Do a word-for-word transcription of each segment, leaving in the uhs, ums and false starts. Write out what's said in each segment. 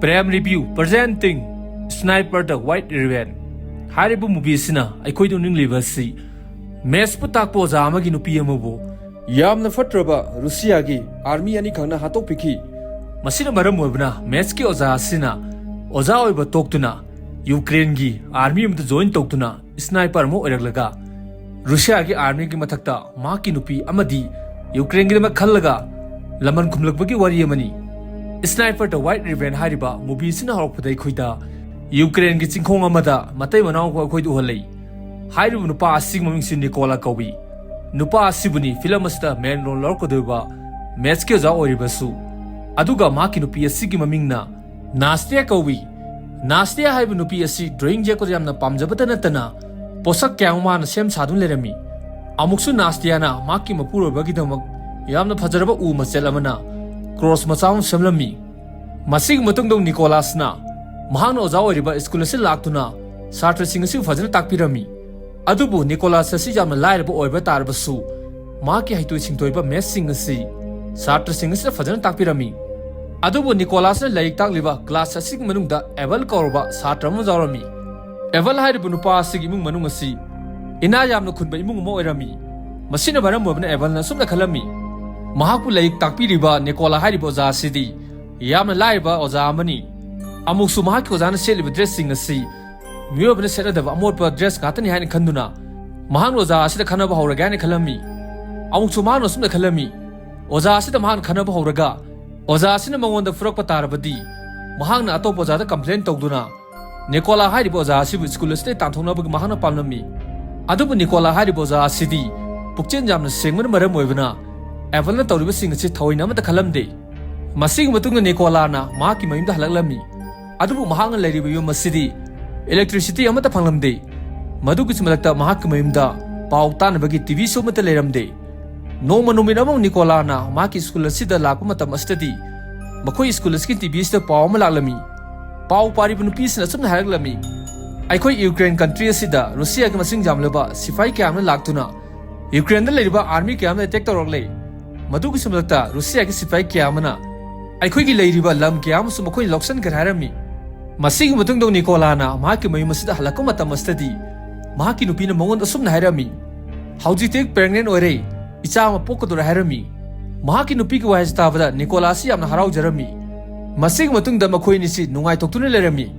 Prem Review presenting Sniper: The White Raven ꯍꯥꯏꯔꯤꯕ movie ꯑꯁꯤꯅ ꯑꯩꯈꯣꯏꯗ ꯎꯅꯤꯡꯂꯤꯕ ꯑꯁꯤ, mathsꯄꯨ ꯇꯥꯛꯄ ꯑꯣꯖꯥ ꯑꯃꯒꯤ ꯅꯨꯄꯤ ꯑꯃꯕꯨ ꯌꯥꯝꯅ ꯐꯠꯇ꯭ꯔꯕ ꯔꯨꯁꯤꯌꯥꯒꯤ army ꯑꯅꯤꯈꯛꯅ ꯍꯥꯠꯇꯣꯛꯄꯤꯈꯤ꯫ ꯃꯁꯤꯅ ꯃꯔꯝ ꯑꯣꯏꯕꯅ mathsꯀꯤ ꯑꯣꯖꯥ ꯑꯁꯤꯅ ꯑꯣꯖꯥ ꯑꯣꯏꯕ ꯇꯣꯛꯇꯨꯅ Ukraineꯒꯤ army ꯑꯃꯗ join ꯇꯧꯗꯨꯅ sniper ꯑꯃ ꯑꯣꯏꯔꯛꯂꯒ ꯔꯨꯁꯤꯌꯥꯒꯤ armyꯒꯤ ꯃꯊꯛꯇ ꯃꯍꯥꯛꯀꯤ ꯅꯨꯄꯤ ꯑꯃꯗꯤ Ukraineꯒꯤꯗꯃꯛ ꯈꯜꯂꯒ ꯂꯃꯟ ꯈꯨꯝꯂꯛꯄꯒꯤ ꯋꯥꯔꯤ ꯑꯃꯅꯤ꯫ Sniper: The White Raven ꯍꯥꯏꯔꯤꯕ movie ꯑꯁꯤꯅ ꯍꯧꯔꯛꯄꯗ ꯑꯩꯈꯣꯏꯗ Ukraineꯒꯤ ꯆꯤꯡꯈꯣꯡ ꯑꯃꯗ ꯃꯇꯩ ꯃꯅꯥꯎ ꯑꯩꯈꯣꯏꯗ ꯎꯍꯜꯂꯤ꯫ ꯍꯥꯏꯔꯤꯕ ꯅꯨꯄꯥ ꯑꯁꯤꯒꯤ ꯃꯃꯤꯡꯁꯤ ꯅꯤꯀꯣꯂꯥ ꯀꯧꯏ꯫ ꯅꯨꯄꯥ ꯑꯁꯤꯕꯨꯅꯤ film ꯑꯁꯤꯗ main role ꯂꯧꯔꯛꯀꯗꯧꯔꯤꯕ mathsꯀꯤ ꯑꯣꯖꯥ ꯑꯣꯏꯔꯤꯕꯁꯨ꯫ ꯑꯗꯨꯒ ꯃꯍꯥꯛꯀꯤ ꯅꯨꯄꯤ ꯑꯁꯤꯒꯤ ꯃꯃꯤꯡꯅ ꯅꯥꯁꯇꯤꯌꯥ ꯀꯧꯏ꯫ ꯅꯥꯁꯇꯤꯌꯥ ꯍꯥꯏꯕ ꯅꯨꯄꯤ ꯑꯁꯤ drawing ꯌꯦꯛꯄꯗ ꯌꯥꯝꯅ ꯄꯥꯝꯖꯕꯇ ꯅꯠꯇꯅ ꯄꯣꯠꯁꯛ ꯀꯌꯥ ꯑꯃ ꯃꯥꯅ ꯁꯦꯝ ꯁꯥꯗꯨꯅ ꯂꯩꯔꯝꯃꯤ꯫ ꯑꯃꯨꯛꯁꯨ ꯅꯥꯁꯇꯤꯌꯥꯅ ꯃꯍꯥꯛꯀꯤ ꯃꯄꯨꯔꯣꯏꯕꯒꯤꯗꯃꯛ ꯌꯥꯝꯅ ꯐꯖꯔꯕ ꯎ ꯃꯆꯦꯠ ꯑꯃꯅ cross ꯃꯆꯥ ꯑꯃ ꯁꯦꯝꯂꯝꯃꯤ꯫ ꯃꯁꯤꯒꯤ ꯃꯇꯨꯡꯗ ꯅꯤꯀꯣꯂꯥꯁꯅ ꯃꯍꯥꯛꯅ ꯑꯣꯖꯥ ꯑꯣꯏꯔꯤꯕ school ꯑꯁꯤ ꯂꯥꯛꯇꯨꯅ ꯁꯥꯇ꯭ꯔꯁꯤꯡ ꯑꯁꯤꯕꯨ ꯐꯖꯅ ꯇꯥꯛꯄꯤꯔꯝꯃꯤ꯫ ꯑꯗꯨꯕꯨ ꯅꯤꯀꯣꯂꯥꯁ ꯑꯁꯤ ꯌꯥꯝꯅ ꯂꯥꯏꯔꯕ ꯑꯣꯏꯕ ꯇꯥꯔꯕꯁꯨ ꯃꯍꯥꯛꯀꯤ ꯍꯩꯊꯣꯏ ꯁꯤꯡꯊꯣꯏꯕ mathsꯁꯤꯡ ꯑꯁꯤ ꯁꯥꯇ꯭ꯔꯁꯤꯡ ꯑꯁꯤꯗ ꯐꯖꯅ ꯇꯥꯛꯄꯤꯔꯝꯃꯤ꯫ ꯑꯗꯨꯕꯨ ꯅꯤꯀꯣꯂꯥꯁꯅ ꯂꯥꯏꯔꯤꯛ ꯇꯥꯛꯂꯤꯕ class ꯑꯁꯤꯒꯤ ꯃꯅꯨꯡꯗ ꯑꯦꯕꯜ ꯀꯧꯔꯕ ꯁꯥꯇ꯭ꯔ ꯑꯃ ꯌꯥꯎꯔꯝꯃꯤ꯫ ꯑꯦꯕꯜ ꯍꯥꯏꯔꯤꯕ ꯅꯨꯄꯥ ꯑꯁꯤꯒꯤ ꯏꯃꯨꯡ ꯃꯅꯨꯡ ꯑꯁꯤ ꯏꯅꯥ ꯌꯥꯝꯅ ꯈꯨꯟꯕ ꯏꯃꯨꯡ ꯑꯃ ꯑꯣꯏꯔꯝꯃꯤ꯫ ꯃꯁꯤꯅ ꯃꯔꯝ ꯑꯣꯏꯕꯅ ꯑꯦꯕꯜꯅ ꯑꯁꯨꯝꯅ ꯈꯜꯂꯝꯃꯤ, ꯃꯍꯥꯛꯄꯨ ꯂꯥꯏꯔꯤꯛ ꯇꯥꯛꯄꯤꯔꯤꯕ ꯅꯤꯀꯣꯂꯥ ꯍꯥꯏꯔꯤꯕ ꯑꯣꯖꯥ ꯑꯁꯤꯗꯤ ꯌꯥꯝꯅ ꯂꯥꯏꯔꯕ ꯑꯣꯖꯥ ꯑꯃꯅꯤ꯫ ꯑꯃꯨꯛꯁꯨ ꯃꯍꯥꯛꯀꯤ ꯑꯣꯖꯥꯅ ꯁꯦꯠꯂꯤꯕ dressꯁꯤꯡ ꯑꯁꯤ ꯃꯤꯑꯣꯏꯕꯅ ꯁꯦꯠꯅꯗꯕ ꯑꯃꯣꯠꯄ dress ꯉꯥꯛꯇꯅꯤ ꯍꯥꯏꯅ ꯈꯟꯗꯨꯅ ꯃꯍꯥꯛꯅ ꯑꯣꯖꯥ ꯑꯁꯤꯗ ꯈꯠꯅꯕ ꯍꯧꯔꯒꯦ ꯍꯥꯏꯅ ꯈꯜꯂꯝꯃꯤ꯫ ꯑꯃꯨꯛꯁꯨ ꯃꯍꯥꯛꯅ ꯑꯁꯨꯝꯅ ꯈꯜꯂꯝꯃꯤ, ꯑꯣꯖꯥ ꯑꯁꯤꯗ ꯃꯍꯥꯛꯅ ꯈꯠꯅꯕ ꯍꯧꯔꯒ ꯑꯣꯖꯥ ꯑꯁꯤꯅ ꯃꯉꯣꯟꯗ ꯐꯨꯔꯛꯄ ꯇꯥꯔꯕꯗꯤ ꯃꯍꯥꯛꯅ ꯑꯇꯣꯞꯄ ꯑꯣꯖꯥꯗ complain ꯇꯧꯗꯨꯅ ꯅꯤꯀꯣꯂꯥ ꯍꯥꯏꯔꯤꯕ ꯑꯣꯖꯥ ꯑꯁꯤꯕꯨ school ꯑꯁꯤꯗꯒꯤ ꯇꯥꯟꯊꯣꯛꯅꯕꯒꯤ ꯃꯍꯥꯛꯅ ꯄꯥꯝꯂꯝꯃꯤ꯫ ꯑꯗꯨꯕꯨ ꯅꯤꯀꯣꯂꯥ ꯍꯥꯏꯔꯤꯕ ꯑꯣꯖꯥ ꯑꯁꯤꯗꯤ ꯄꯨꯛꯆꯦꯜ ꯌꯥꯝꯅ ꯁꯦꯡꯕꯅ ꯃꯔꯝ ꯑꯣꯏꯕꯅ ꯑꯦꯕꯜꯅ ꯇꯧꯔꯤꯕꯁꯤꯡ ꯑꯁꯤ ꯊꯑꯣꯏꯅ ꯑꯃꯠꯇ ꯈꯜꯂꯝꯗꯦ꯫ ꯃꯁꯤꯒꯤ ꯃꯇꯨꯡꯗ ꯅꯤꯀꯣꯂꯥꯅ ꯃꯍꯥꯛꯀꯤ ꯃꯌꯨꯝꯗ ꯍꯜꯂꯛꯂꯝꯃꯤ꯫ ꯑꯗꯨꯕꯨ ꯃꯍꯥꯛꯅ ꯂꯩꯔꯤꯕ ꯌꯨꯝ ꯑꯁꯤꯗꯤ electricity ꯑꯃꯠꯇ ꯐꯪꯂꯝꯗꯦ꯫ ꯃꯗꯨꯒꯤꯁꯨ ꯃꯊꯛꯇ ꯃꯍꯥꯛꯀꯤ ꯃꯌꯨꯝꯗ ꯄꯥꯎ ꯇꯥꯅꯕꯒꯤ TVꯁꯨ ꯑꯃꯠꯇ ꯂꯩꯔꯝꯗꯦ꯫ ꯅꯣꯡꯃ ꯅꯨꯃꯤꯠ ꯑꯃ ꯅꯤꯀꯣꯂꯥꯅ ꯃꯍꯥꯛꯀꯤ school ꯑꯁꯤꯗ ꯂꯥꯛꯄ ꯃꯇꯝ ꯑꯁꯤꯗꯗꯤ ꯃꯈꯣꯏ school ꯑꯁꯤꯒꯤ TVꯁꯤꯗ ꯄꯥꯎ ꯑꯃ ꯂꯥꯛꯂꯝꯃꯤ꯫ ꯄꯥꯎ ꯄꯥꯔꯤꯕ ꯅꯨꯄꯤꯁꯤꯅ ꯑꯁꯨꯝꯅ ꯍꯥꯏꯔꯛꯂꯝꯃꯤ, "ꯑꯩꯈꯣꯏ Ukraine country ꯑꯁꯤꯗ ꯔꯨꯁꯤꯌꯥꯒꯤ ꯃꯁꯤꯡ ꯌꯥꯝꯂꯕ ꯁꯤꯐꯥꯏ ꯀꯌꯥ ꯑꯃꯅ ꯂꯥꯛꯇꯨꯅ Ukraineꯗ ꯂꯩꯔꯤꯕ army ꯀꯌꯥ ꯑꯃꯅ attack ꯇꯧꯔꯛꯂꯦ꯫ ꯃꯗꯨꯒꯤꯁꯨ ꯃꯊꯛꯇ ꯔꯨꯁꯤꯌꯥꯒꯤ ꯁꯤꯐꯥꯏ ꯀꯌꯥ ꯑꯃꯅ ꯑꯩꯈꯣꯏꯒꯤ ꯂꯩꯔꯤꯕ ꯂꯝ ꯀꯌꯥ ꯑꯃꯁꯨ ꯃꯈꯣꯏꯅ ꯂꯧꯁꯤꯟꯈ꯭ꯔꯦ ꯍꯥꯏꯔꯝꯃꯤ꯫ ꯃꯁꯤꯒꯤ ꯃꯇꯨꯡꯗ ꯅꯤꯀꯣꯂꯥꯅ ꯃꯍꯥꯛꯀꯤ ꯃꯌꯨꯝ ꯑꯁꯤꯗ ꯍꯜꯂꯛꯄ ꯃꯇꯝ ꯑꯁꯤꯗꯗꯤ ꯃꯍꯥꯛꯀꯤ ꯅꯨꯄꯤꯅ ꯃꯉꯣꯟꯗ ꯑꯁꯨꯝꯅ ꯍꯥꯏꯔꯝꯃꯤ, "ꯍꯧꯖꯤꯛꯇꯤ pregnant ꯑꯣꯏꯔꯦ, ꯏꯆꯥ ꯑꯃ ꯄꯣꯛꯀꯗꯧꯔꯦ" ꯍꯥꯏꯔꯝꯃꯤ꯫ ꯃꯍꯥꯛꯀꯤ ꯅꯨꯄꯤꯒꯤ ꯋꯥꯍꯩꯁꯤ ꯇꯥꯕꯗ ꯅꯤꯀꯣꯂꯥꯁꯤ ꯌꯥꯝꯅ ꯍꯔꯥꯎꯖꯔꯝꯃꯤ꯫ ꯃꯁꯤꯒꯤ ꯃꯇꯨꯡꯗ ꯃꯈꯣꯏ ꯑꯅꯤꯁꯤ ꯅꯨꯡꯉꯥꯏꯊꯣꯛꯇꯨꯅ ꯂꯩꯔꯝꯃꯤ꯫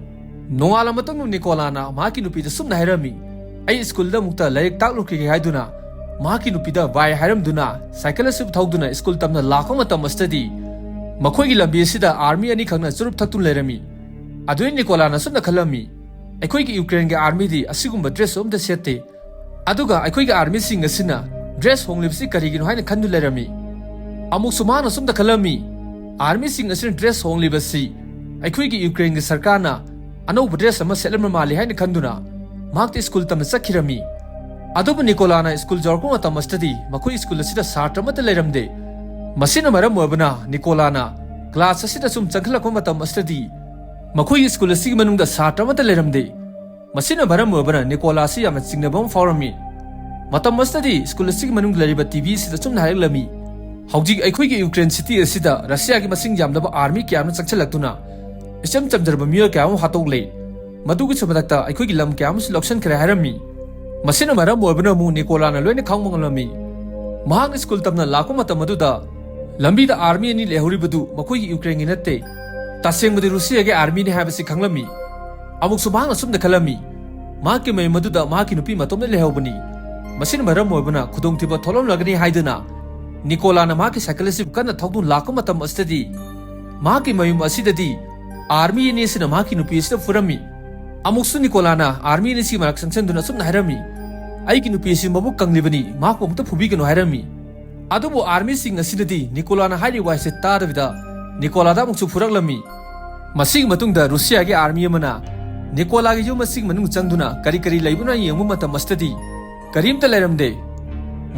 ꯅꯣꯡꯉꯥꯜꯂ ꯃꯇꯨꯡꯗ ꯅꯤꯀꯣꯂꯥꯅ ꯃꯍꯥꯛꯀꯤ ꯅꯨꯄꯤꯗ ꯁꯨꯝꯅ ꯍꯥꯏꯔꯝꯃꯤ, "ꯑꯩ ꯁ꯭ꯀꯨꯜꯗ ꯑꯃꯨꯛꯇ ꯂꯥꯏꯔꯤꯛ ꯇꯥꯛꯂꯨꯈꯤꯒꯦ" ꯍꯥꯏꯗꯨꯅ ꯃꯍꯥꯛꯀꯤ ꯅꯨꯄꯤꯗ bye ꯍꯥꯏꯔꯝꯗꯨꯅ ꯁꯥꯏꯀꯜ ꯑꯁꯤ ꯊꯧꯗꯨꯅ ꯁ꯭ꯀꯨꯜ ꯇꯝꯅ ꯂꯥꯛꯄ ꯃꯇꯝ ꯑꯁꯤꯗꯗꯤ ꯃꯈꯣꯏꯒꯤ ꯂꯝꯕꯤ ꯑꯁꯤꯗ army ꯑꯅꯤꯈꯛꯅ ꯆꯨꯔꯨꯞ ꯊꯛꯇꯨꯅ ꯂꯩꯔꯝꯃꯤ꯫ ꯑꯗꯨꯗꯩ ꯅꯤꯀꯣꯂꯥꯅ ꯁꯨꯝꯅ ꯈꯜꯂꯝꯃꯤ, "ꯑꯩꯈꯣꯏꯒꯤ ꯌꯨꯀ꯭ꯔꯦꯟꯒꯤ armyꯗꯤ ꯑꯁꯤꯒꯨꯝꯕ dress ꯑꯝꯇ ꯁꯦꯠꯇꯦ꯫ ꯑꯗꯨꯒ ꯑꯩꯈꯣꯏꯒꯤ armyꯁꯤꯡ ꯑꯁꯤꯅ dress ꯍꯣꯡꯂꯤꯕꯁꯤ ꯀꯔꯤꯒꯤꯅꯣ?" ꯍꯥꯏꯅ ꯈꯟꯗꯨꯅ ꯂꯩꯔꯝꯃꯤ꯫ ꯑꯃꯨꯛꯁꯨ ꯃꯍꯥꯛꯅ ꯁꯨꯝꯅ ꯈꯜꯂꯝꯃꯤ, "armyꯁꯤꯡ ꯑꯁꯤꯅ dress ꯍꯣꯡꯂꯤꯕꯁꯤ ꯑꯩꯈꯣꯏꯒꯤ ꯌꯨꯀ꯭ꯔꯦꯟꯒꯤ ꯁꯔꯀꯥꯔꯅ ꯑꯅꯧꯕ dress ꯑꯃ ꯁꯦꯠꯂꯝꯕ ꯃꯥꯜꯂꯤ" ꯍꯥꯏꯅ ꯈꯟꯗꯨꯅ ꯃꯍꯥꯛꯇꯤ ꯁ꯭ꯀꯨꯜ ꯇꯝꯅ ꯆꯠꯈꯤꯔꯝꯃꯤ꯫ ꯑꯗꯨꯕꯨ ꯅꯤꯀꯣꯂꯥꯅ ꯁ꯭ꯀꯨꯜ ꯌꯧꯔꯛꯄ ꯃꯇꯝ ꯑꯁꯤꯗꯗꯤ ꯃꯈꯣꯏ ꯁ꯭ꯀꯨꯜ ꯑꯁꯤꯗ ꯁꯥꯇ꯭ꯔ ꯑꯃꯠꯇ ꯂꯩꯔꯝꯗꯦ꯫ ꯃꯁꯤꯅ ꯃꯔꯝ ꯑꯣꯏꯕꯅ ꯅꯤꯀꯣꯂꯥꯅ class ꯑꯁꯤꯗ ꯁꯨꯝ ꯆꯪꯈꯠꯂꯛꯄ ꯃꯇꯝ ꯑꯁꯤꯗꯗꯤ ꯃꯈꯣꯏꯒꯤ ꯁ꯭ꯀꯨꯜ ꯑꯁꯤꯒꯤ ꯃꯅꯨꯡꯗ ꯁꯥꯇ꯭ꯔ ꯑꯃꯠꯇ ꯂꯩꯔꯝꯗꯦ꯫ ꯃꯁꯤꯅ ꯃꯔꯝ ꯑꯣꯏꯕꯅ ꯅꯤꯀꯣꯂꯥꯁꯤ ꯌꯥꯝꯅ ꯆꯤꯡꯅꯕ ꯑꯃ ꯐꯥꯎꯔꯝꯃꯤ꯫ ꯃꯇꯝ ꯑꯁꯤꯗꯗꯤ ꯁ꯭ꯀꯨꯜ ꯑꯁꯤꯒꯤ ꯃꯅꯨꯡꯗ ꯂꯩꯔꯤꯕ TV ꯑꯁꯤꯗ ꯆꯨꯝꯅ ꯍꯥꯏꯔꯛꯂꯝꯃꯤ, "ꯍꯧꯖꯤꯛ ꯑꯩꯈꯣꯏꯒꯤ ꯌꯨꯀ꯭ꯔꯦꯟ city ꯑꯁꯤꯗ ꯔꯁꯤꯌꯥꯒꯤ ꯃꯁꯤꯡ ꯌꯥꯝꯂꯕ army ꯀꯌꯥ ꯑꯃ ꯆꯪꯁꯤꯜꯂꯛꯇꯨꯅ ꯏꯆꯝ ꯆꯝꯖꯔꯕ ꯃꯤꯑꯣꯏ ꯀꯌꯥ ꯑꯃ ꯍꯥꯠꯇꯣꯛꯂꯦ꯫ ꯃꯗꯨꯒꯤꯁꯨ ꯃꯊꯛꯇ ꯑꯩꯈꯣꯏꯒꯤ ꯂꯝ ꯀꯌꯥ ꯑꯃꯁꯨ ꯂꯧꯁꯤꯟꯈ꯭ꯔꯦ" ꯍꯥꯏꯔꯝꯃꯤ꯫ ꯃꯁꯤꯅ ꯃꯔꯝ ꯑꯣꯏꯕꯅ ꯑꯃꯨꯛ ꯅꯤꯀꯣꯂꯥꯅ ꯂꯣꯏꯅ ꯈꯪꯕ ꯉꯝꯂꯝꯃꯤ꯫ ꯃꯍꯥꯛ ꯁ꯭ꯀꯨꯜ ꯇꯝꯅ ꯂꯥꯛꯄ ꯃꯇꯝ ꯑꯗꯨꯗ ꯂꯝꯕꯤꯗ army ꯑꯅꯤ ꯂꯩꯍꯧꯔꯤꯕꯗꯨ ꯃꯈꯣꯏꯒꯤ ꯌꯨꯀ꯭ꯔꯦꯟꯒꯤ ꯅꯠꯇꯦ, ꯇꯁꯦꯡꯕꯗꯤ ꯔꯨꯁꯤꯌꯥꯒꯤ armyꯅꯤ ꯍꯥꯏꯕꯁꯤ ꯈꯪꯂꯝꯃꯤ꯫ ꯑꯃꯨꯛꯁꯨ ꯃꯍꯥꯛꯅ ꯁꯨꯝꯅ ꯈꯜꯂꯝꯃꯤ, ꯃꯍꯥꯛꯀꯤ ꯃꯌꯨꯝ ꯑꯗꯨꯗ ꯃꯍꯥꯛꯀꯤ ꯅꯨꯄꯤ ꯃꯇꯣꯝꯇ ꯂꯩꯍꯧꯕꯅꯤ꯫ ꯃꯁꯤꯅ ꯃꯔꯝ ꯑꯣꯏꯕꯅ ꯈꯨꯗꯣꯡꯊꯤꯕ ꯊꯣꯛꯂꯝꯂꯒꯅꯤ ꯍꯥꯏꯗꯨꯅ ꯅꯤꯀꯣꯂꯥꯅ ꯃꯍꯥꯛꯀꯤ ꯁꯥꯏꯀꯜ ꯑꯁꯤꯕꯨ ꯀꯟꯅ ꯊꯧꯗꯨꯅ ꯂꯥꯛꯄ ꯃꯇꯝ ꯑꯁꯤꯗꯗꯤ ꯃꯍꯥꯛꯀꯤ ꯃꯌꯨꯝ ꯑꯁꯤꯗꯗꯤ army ꯑꯅꯤ ꯑꯁꯤꯅ ꯃꯍꯥꯛꯀꯤ ꯅꯨꯄꯤ ꯑꯁꯤꯗ ꯐꯨꯔꯝꯃꯤ꯫ ꯑꯃꯨꯛꯁꯨ ꯅꯤꯀꯣꯂꯥꯅ army ꯑꯅꯤꯁꯤꯒꯤ ꯃꯔꯛ ꯆꯪꯁꯤꯟꯗꯨꯅ ꯑꯁꯨꯝꯅ ꯍꯥꯏꯔꯝꯃꯤ, "ꯑꯩꯒꯤ ꯅꯨꯄꯤ ꯑꯁꯤ ꯃꯕꯨꯛ ꯀꯪꯂꯤꯕꯅꯤ, ꯃꯍꯥꯛꯄꯨ ꯑꯃꯨꯛꯇ ꯐꯨꯕꯤꯒꯅꯨ" ꯍꯥꯏꯔꯝꯃꯤ꯫ ꯑꯗꯨꯕꯨ armyꯁꯤꯡ ꯑꯁꯤꯅꯗꯤ ꯅꯤꯀꯣꯂꯥꯅ ꯍꯥꯏꯔꯤꯕ ꯋꯥꯍꯩꯁꯦ ꯇꯥꯗꯕꯤꯗ ꯅꯤꯀꯣꯂꯥꯗ ꯑꯃꯨꯛꯁꯨ ꯐꯨꯔꯛꯂꯝꯃꯤ꯫ ꯃꯁꯤꯒꯤ ꯃꯇꯨꯡꯗ ꯔꯨꯁꯤꯌꯥꯒꯤ army ꯑꯃꯅ ꯅꯤꯀꯣꯂꯥꯒꯤ ꯌꯨꯝ ꯑꯁꯤꯒꯤ ꯃꯅꯨꯡ ꯆꯪꯗꯨꯅ ꯀꯔꯤ ꯀꯔꯤ ꯂꯩꯕꯅꯣ ꯌꯦꯡꯕ ꯃꯇꯝ ꯑꯁꯤꯗꯗꯤ ꯀꯔꯤꯝꯇ ꯂꯩꯔꯝꯗꯦ꯫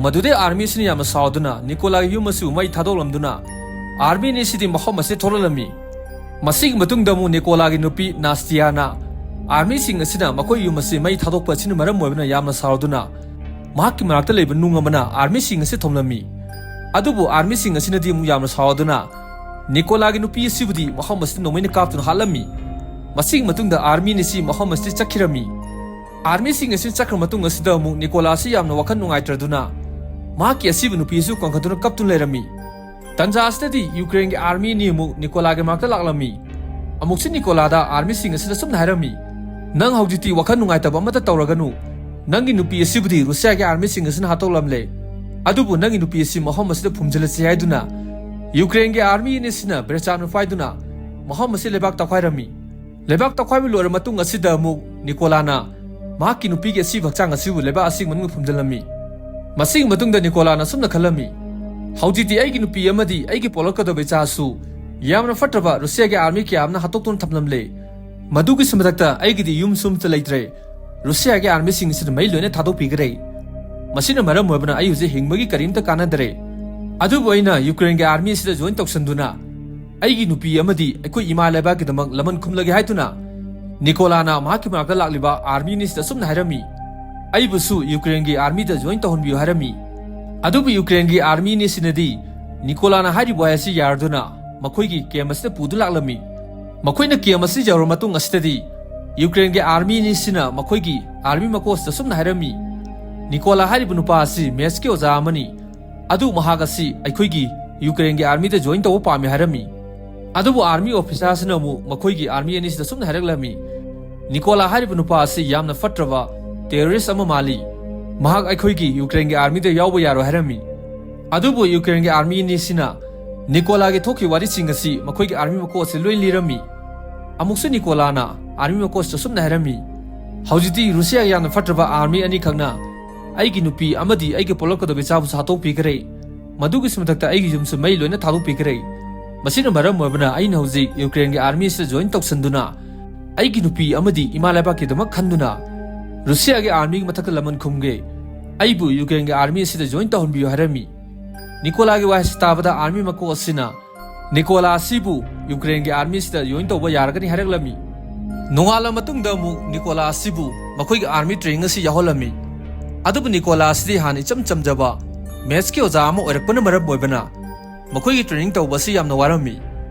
ꯃꯗꯨꯗꯩ armyꯁꯤꯅ ꯌꯥꯝꯅ ꯁꯥꯎꯗꯨꯅ ꯅꯤꯀꯣꯂꯥꯒꯤ ꯌꯨꯝ ꯑꯁꯤꯕꯨ ꯃꯩ ꯊꯥꯗꯣꯛꯂꯝꯗꯨꯅ army ꯑꯅꯤꯁꯤꯗꯤ ꯃꯐꯝ ꯑꯁꯤꯗ ꯊꯣꯛꯂꯛꯂꯝꯃꯤ꯫ ꯃꯁꯤꯒꯤ ꯃꯇꯨꯡꯗ ꯑꯃꯨꯛ ꯅꯤꯀꯣꯂꯥꯒꯤ ꯅꯨꯄꯤ ꯅꯥꯁꯇꯤꯌꯥꯅ armyꯁꯤꯡ ꯑꯁꯤꯅ ꯃꯈꯣꯏ ꯌꯨꯝ ꯑꯁꯤ ꯃꯩ ꯊꯥꯗꯣꯛꯄ ꯑꯁꯤꯅ ꯃꯔꯝ ꯑꯣꯏꯕꯅ ꯌꯥꯝꯅ ꯁꯥꯎꯗꯨꯅ ꯃꯍꯥꯛꯀꯤ ꯃꯅꯥꯛꯇ ꯂꯩꯕ ꯅꯨꯡ ꯑꯃꯅ armyꯁꯤꯡ ꯑꯁꯤ ꯊꯣꯝꯂꯝꯃꯤ꯫ ꯑꯗꯨꯕꯨ armyꯁꯤꯡ ꯑꯁꯤꯅꯗꯤ ꯑꯃꯨꯛ ꯌꯥꯝꯅ ꯁꯥꯎꯗꯨꯅ ꯅꯤꯀꯣꯂꯥꯒꯤ ꯅꯨꯄꯤ ꯑꯁꯤꯕꯨꯗꯤ ꯃꯐꯝ ꯑꯁꯤꯗ ꯅꯣꯡꯃꯩꯅ ꯀꯥꯞꯇꯨꯅ ꯍꯥꯠꯂꯝꯃꯤ꯫ ꯃꯁꯤꯒꯤ ꯃꯇꯨꯡꯗ ꯑꯥꯔꯃꯤ ꯑꯅꯤꯁꯤ ꯃꯐꯝ ꯑꯁꯤꯗ ꯆꯠꯈꯤꯔꯝꯃꯤ꯫ ꯑꯥꯔꯃꯤꯁꯤꯡ ꯑꯁꯤ ꯆꯠꯈ꯭ꯔ ꯃꯇꯨꯡ ꯑꯁꯤꯗ ꯑꯃꯨꯛ ꯅꯤꯀꯣꯂꯥ ꯑꯁꯤ ꯌꯥꯝꯅ ꯋꯥꯈꯜ ꯅꯨꯡꯉꯥꯏꯇ꯭ꯔꯗꯨꯅ ꯃꯍꯥꯛꯀꯤ ꯑꯁꯤꯕ ꯅꯨꯄꯤ ꯑꯁꯤ ꯀꯟꯈꯠꯇꯨꯅ ꯀꯞꯇꯨꯅ ꯂꯩꯔꯝꯃꯤ꯫ ꯇꯟꯖꯥ ꯑꯁꯤꯗꯗꯤ ꯌꯨꯀ꯭ꯔꯦꯟꯒꯤ ꯑꯥꯔꯃꯤ ꯑꯅꯤ ꯑꯃꯨꯛ ꯅꯤꯀꯣꯂꯥꯒꯤ ꯃꯅꯥꯛꯇ ꯂꯥꯛꯂꯝꯃꯤ꯫ ꯑꯃꯨꯛꯁꯨ ꯅꯤꯀꯣꯂꯥꯗ ꯑꯥꯔꯃꯤꯁꯤꯡ ꯑꯁꯤꯅ ꯁꯨꯝꯅ ꯍꯥꯏꯔꯝꯃꯤ, "ꯅꯪ ꯍꯧꯖꯤꯛꯇꯤ ꯋꯥꯈꯜ ꯅꯨꯡꯉꯥꯏꯇꯕ ꯑꯃꯠꯇ ꯇꯧꯔꯒꯅꯨ꯫ ꯅꯪꯒꯤ ꯅꯨꯄꯤ ꯑꯁꯤꯕꯨꯗꯤ ꯔꯨꯁꯤꯌꯥꯒꯤ ꯑꯥꯔꯃꯤꯁꯤꯡ ꯑꯁꯤꯅ ꯍꯥꯠꯇꯣꯛꯂꯝꯂꯦ꯫ ꯑꯗꯨꯕꯨ ꯅꯪꯒꯤ ꯅꯨꯄꯤ ꯑꯁꯤ ꯃꯐꯝ ꯑꯁꯤꯗ ꯐꯨꯝꯖꯤꯜꯂꯁꯤ" ꯍꯥꯏꯗꯨꯅ ꯌꯨꯀ꯭ꯔꯦꯟꯒꯤ ꯑꯥꯔꯃꯤ ꯑꯅꯤꯁꯤꯅ ꯕ꯭ꯔꯦꯆꯥꯞꯅ ꯄꯥꯏꯗꯨꯅ ꯃꯐꯝ ꯑꯁꯤ ꯂꯩꯕꯥꯛ ꯇꯧꯈꯥꯏꯔꯝꯃꯤ꯫ ꯂꯩꯕꯥꯛ ꯇꯧꯈꯥꯏꯕ ꯂꯣꯏꯔ ꯃꯇꯨꯡ ꯑꯁꯤꯗ ꯑꯃꯨꯛ ꯅꯤꯀꯣꯂꯥꯅ ꯃꯍꯥꯛꯀꯤ ꯅꯨꯄꯤꯒꯤ ꯑꯁꯤꯕ ꯍꯛꯆꯥꯡ ꯑꯁꯤꯕꯨ ꯂꯩꯕꯥꯛ ꯑꯁꯤꯒꯤ ꯃꯅꯨꯡꯗ ꯐꯨꯝꯖꯤꯜꯂꯝꯃꯤ꯫ ꯃꯁꯤꯒꯤ ꯃꯇꯨꯡꯗ ꯅꯤꯀꯣꯂꯥꯅ ꯑꯁꯨꯝꯅ ꯈꯜꯂꯝꯃꯤ, "ꯍꯧꯖꯤꯛꯇꯤ ꯑꯩꯒꯤ ꯅꯨꯄꯤ ꯑꯃꯗꯤ ꯑꯩꯒꯤ ꯄꯣꯛꯂꯛꯀꯗꯕ ꯏꯆꯥꯁꯨ ꯌꯥꯝꯅ ꯐꯠꯇ꯭ꯔꯕ ꯔꯨꯁꯤꯌꯥꯒꯤ ꯑꯥꯔꯃꯤ ꯀꯌꯥ ꯑꯃꯅ ꯍꯥꯠꯇꯣꯛꯇꯨꯅ ꯊꯝꯂꯝꯂꯦ꯫ ꯃꯗꯨꯒꯤꯁꯨ ꯃꯊꯛꯇ ꯑꯩꯒꯤꯗꯤ ꯌꯨꯝꯁꯨ ꯑꯃꯠꯇ ꯂꯩꯇ꯭ꯔꯦ꯫ ꯔꯨꯁꯤꯌꯥꯒꯤ ꯑꯥꯔꯃꯤꯁꯤꯡ ꯑꯁꯤꯅ ꯃꯩ ꯂꯣꯏꯅ ꯊꯥꯗꯣꯛꯄꯤꯈ꯭ꯔꯦ꯫ ꯃꯁꯤꯅ ꯃꯔꯝ ꯑꯣꯏꯕꯅ ꯑꯩ ꯍꯧꯖꯤꯛ ꯍꯤꯡꯕꯒꯤ ꯀꯔꯤꯝꯇ ꯀꯥꯟꯅꯗꯔꯦ꯫ ꯑꯗꯨꯕꯨ ꯑꯩꯅ ꯌꯨꯀ꯭ꯔꯦꯟꯒꯤ ꯑꯥꯔꯃꯤ ꯑꯁꯤꯗ ꯖꯣꯏꯟ ꯇꯧꯁꯟꯗꯨꯅ ꯑꯩꯒꯤ ꯅꯨꯄꯤ ꯑꯃꯗꯤ ꯑꯩꯈꯣꯏ ꯏꯃꯥ ꯂꯩꯕꯥꯛꯀꯤꯗꯃꯛ ꯂꯃꯟ ꯈꯨꯝꯂꯒꯦ" ꯍꯥꯏꯗꯨꯅ ꯅꯤꯀꯣꯂꯥꯅ ꯃꯍꯥꯛꯀꯤ ꯃꯅꯥꯛꯇ ꯂꯥꯛꯂꯤꯕ ꯑꯥꯔꯃꯤ ꯑꯅꯤꯁꯤꯗ ꯑꯁꯨꯝꯅ ꯍꯥꯏꯔꯝꯃꯤ, "ꯑꯩꯕꯨꯁꯨ ꯌꯨꯀ꯭ꯔꯦꯟꯒꯤ ꯑꯥꯔꯃꯤꯗ ꯖꯣꯏꯟ ꯇꯧꯍꯟꯕꯤꯌꯨ" ꯍꯥꯏꯔꯝꯃꯤ꯫ ꯑꯗꯨꯕꯨ ꯌꯨꯀ꯭ꯔꯦꯟꯒꯤ ꯑꯥꯔꯃꯤ ꯑꯅꯤꯁꯤꯅꯗꯤ ꯅꯤꯀꯣꯂꯥꯅ ꯍꯥꯏꯔꯤꯕ ꯋꯥꯍꯩ ꯑꯁꯤ ꯌꯥꯔꯗꯨꯅ ꯃꯈꯣꯏꯒꯤ ꯀꯦꯝ ꯑꯁꯤꯗ ꯄꯨꯗꯨꯅ ꯂꯥꯛꯂꯝꯃꯤ꯫ ꯃꯈꯣꯏꯅ ꯀꯦꯝ ꯑꯁꯤ ꯌꯧꯔꯕ ꯃꯇꯨꯡ ꯑꯁꯤꯗꯗꯤ ꯌꯨꯀ꯭ꯔꯦꯟꯒꯤ ꯑꯥꯔꯃꯤ ꯑꯅꯤꯁꯤꯅ ꯃꯈꯣꯏꯒꯤ ꯑꯥꯔꯃꯤ ꯃꯀꯣꯛ ꯑꯁꯤꯗ ꯑꯁꯨꯝꯅ ꯍꯥꯏꯔꯝꯃꯤ, "ꯅꯤꯀꯣꯂꯥ ꯍꯥꯏꯔꯤꯕ ꯅꯨꯄꯥ ꯑꯁꯤ ꯃꯦꯠꯁꯀꯤ ꯑꯣꯖꯥ ꯑꯃꯅꯤ꯫ ꯑꯗꯨ ꯃꯍꯥꯛ ꯑꯁꯤ ꯑꯩꯈꯣꯏꯒꯤ ꯌꯨꯀ꯭ꯔꯦꯟꯒꯤ ꯑꯥꯔꯃꯤꯗ ꯖꯣꯏꯟ ꯇꯧꯕ ꯄꯥꯝꯃꯤ" ꯍꯥꯏꯔꯝꯃꯤ꯫ ꯑꯗꯨꯕꯨ ꯑꯥꯔꯃꯤ ꯑꯣꯐꯤꯁꯥꯔꯁꯤꯅ ꯑꯃꯨꯛ ꯃꯈꯣꯏꯒꯤ ꯑꯥꯔꯃꯤ ꯑꯅꯤꯁꯤꯗ ꯁꯨꯝꯅ ꯍꯥꯏꯔꯛꯂꯝꯃꯤ, "ꯅꯤꯀꯣꯂꯥ ꯍꯥꯏꯔꯤꯕ ꯅꯨꯄꯥ ꯑꯁꯤ ꯌꯥꯝꯅ ꯐꯠꯇ꯭ꯔꯕ ꯇꯦꯔꯣꯔꯤꯁ ꯑꯃ ꯃꯥꯜꯂꯤ꯫ ꯃꯍꯥꯛ ꯑꯩꯈꯣꯏꯒꯤ ꯌꯨꯀ꯭ꯔꯦꯟꯒꯤ ꯑꯥꯔꯃꯤꯗ ꯌꯥꯎꯕ ꯌꯥꯔꯣꯏ" ꯍꯥꯏꯔꯝꯃꯤ꯫ ꯑꯗꯨꯕꯨ ꯌꯨꯀ꯭ꯔꯦꯟꯒꯤ ꯑꯥꯔꯃꯤ ꯑꯅꯤꯁꯤꯅ ꯅꯤꯀꯣꯂꯥꯒꯤ ꯊꯣꯛꯈꯤꯕ ꯋꯥꯔꯤꯁꯤꯡ ꯑꯁꯤ ꯃꯈꯣꯏꯒꯤ ꯑꯥꯔꯃꯤ ꯃꯀꯣꯛ ꯑꯁꯤ ꯂꯣꯏ ꯂꯤꯔꯝꯃꯤ꯫ ꯑꯃꯨꯛꯁꯨ ꯅꯤꯀꯣꯂꯥꯅ ꯑꯥꯔꯃꯤ ꯃꯀꯣꯛ ꯑꯁꯤꯗ ꯁꯨꯝꯅ ꯍꯥꯏꯔꯝꯃꯤ, "ꯍꯧꯖꯤꯛꯇꯤ ꯔꯨꯁꯤꯌꯥꯒꯤ ꯌꯥꯝꯅ ꯐꯠꯇ꯭ꯔꯕ ꯑꯥꯔꯃꯤ ꯑꯅꯤꯈꯛꯅ ꯑꯩꯒꯤ ꯅꯨꯄꯤ ꯑꯃꯗꯤ ꯑꯩꯒꯤ ꯄꯣꯛꯂꯛꯀꯗꯕ ꯏꯆꯥꯕꯨꯁꯨ ꯍꯥꯠꯇꯣꯛꯄꯤꯈ꯭ꯔꯦ꯫ ꯃꯗꯨꯒꯤꯁꯨ ꯃꯊꯛꯇ ꯑꯩꯒꯤ ꯌꯨꯝꯁꯨ ꯃꯩ ꯂꯣꯏꯅ ꯊꯥꯗꯣꯛꯄꯤꯈ꯭ꯔꯦ꯫ ꯃꯁꯤꯅ ꯃꯔꯝ ꯑꯣꯏꯕꯅ ꯑꯩꯅ ꯍꯧꯖꯤꯛ ꯌꯨꯀ꯭ꯔꯦꯟꯒꯤ ꯑꯥꯔꯃꯤ ꯑꯁꯤꯗ ꯖꯣꯏꯟ ꯇꯧꯁꯟꯗꯨꯅ ꯑꯩꯒꯤ ꯅꯨꯄꯤ ꯑꯃꯗꯤ ꯏꯃꯥ ꯂꯩꯕꯥꯛꯀꯤꯗꯃꯛ ꯈꯟꯗꯨꯅ ꯔꯨꯁꯤꯌꯥꯒꯤ ꯑꯥꯔꯃꯤꯒꯤ ꯃꯊꯛꯇ ꯂꯃꯟ ꯈꯨꯝꯒꯦ꯫ ꯑꯩꯕꯨ ꯌꯨꯀ꯭ꯔꯦꯟꯒꯤ ꯑꯥꯔꯃꯤ ꯑꯁꯤꯗ ꯖꯣꯏꯟ ꯇꯧꯍꯟꯕꯤꯌꯨ" ꯍꯥꯏꯔꯝꯃꯤ꯫ ꯅꯤꯀꯣꯂꯥꯒꯤ ꯋꯥꯍꯩꯁꯤ ꯇꯥꯕꯗ ꯑꯥꯔꯃꯤ ꯃꯀꯣꯛ ꯑꯁꯤꯅ ꯅꯤꯀꯣꯂꯥ ꯑꯁꯤꯕꯨ ꯌꯨꯀ꯭ꯔꯦꯟꯒꯤ ꯑꯥꯔꯃꯤ ꯑꯁꯤꯗ ꯖꯣꯏꯟ ꯇꯧꯕ ꯌꯥꯔꯒꯅꯤ ꯍꯥꯏꯔꯛꯂꯝꯃꯤ꯫ ꯅꯣꯡꯉꯥꯜꯂ ꯃꯇꯨꯡꯗ ꯑꯃꯨꯛ ꯅꯤꯀꯣꯂꯥ ꯑꯁꯤꯕꯨ ꯃꯈꯣꯏꯒꯤ ꯑꯥꯔꯃꯤ ꯇ꯭ꯔꯦꯅꯤꯡ ꯑꯁꯤ ꯌꯥꯎꯍꯜꯂꯝꯃꯤ꯫ ꯑꯗꯨꯕꯨ ꯅꯤꯀꯣꯂꯥ ꯑꯁꯤꯗꯤ ꯍꯥꯟꯅ ꯏꯆꯝ ꯆꯝꯖꯕ ꯃꯦꯠꯁꯀꯤ ꯑꯣꯖꯥ ꯑꯃ ꯑꯣꯏꯔꯛꯄꯅ ꯃꯔꯝ ꯑꯣꯏꯕꯅ ꯃꯈꯣꯏꯒꯤ ꯇ꯭ꯔꯦꯅꯤꯡ ꯇꯧꯕ ꯑꯁꯤ ꯌꯥꯝꯅ ꯋꯥꯔꯝꯃꯤ꯫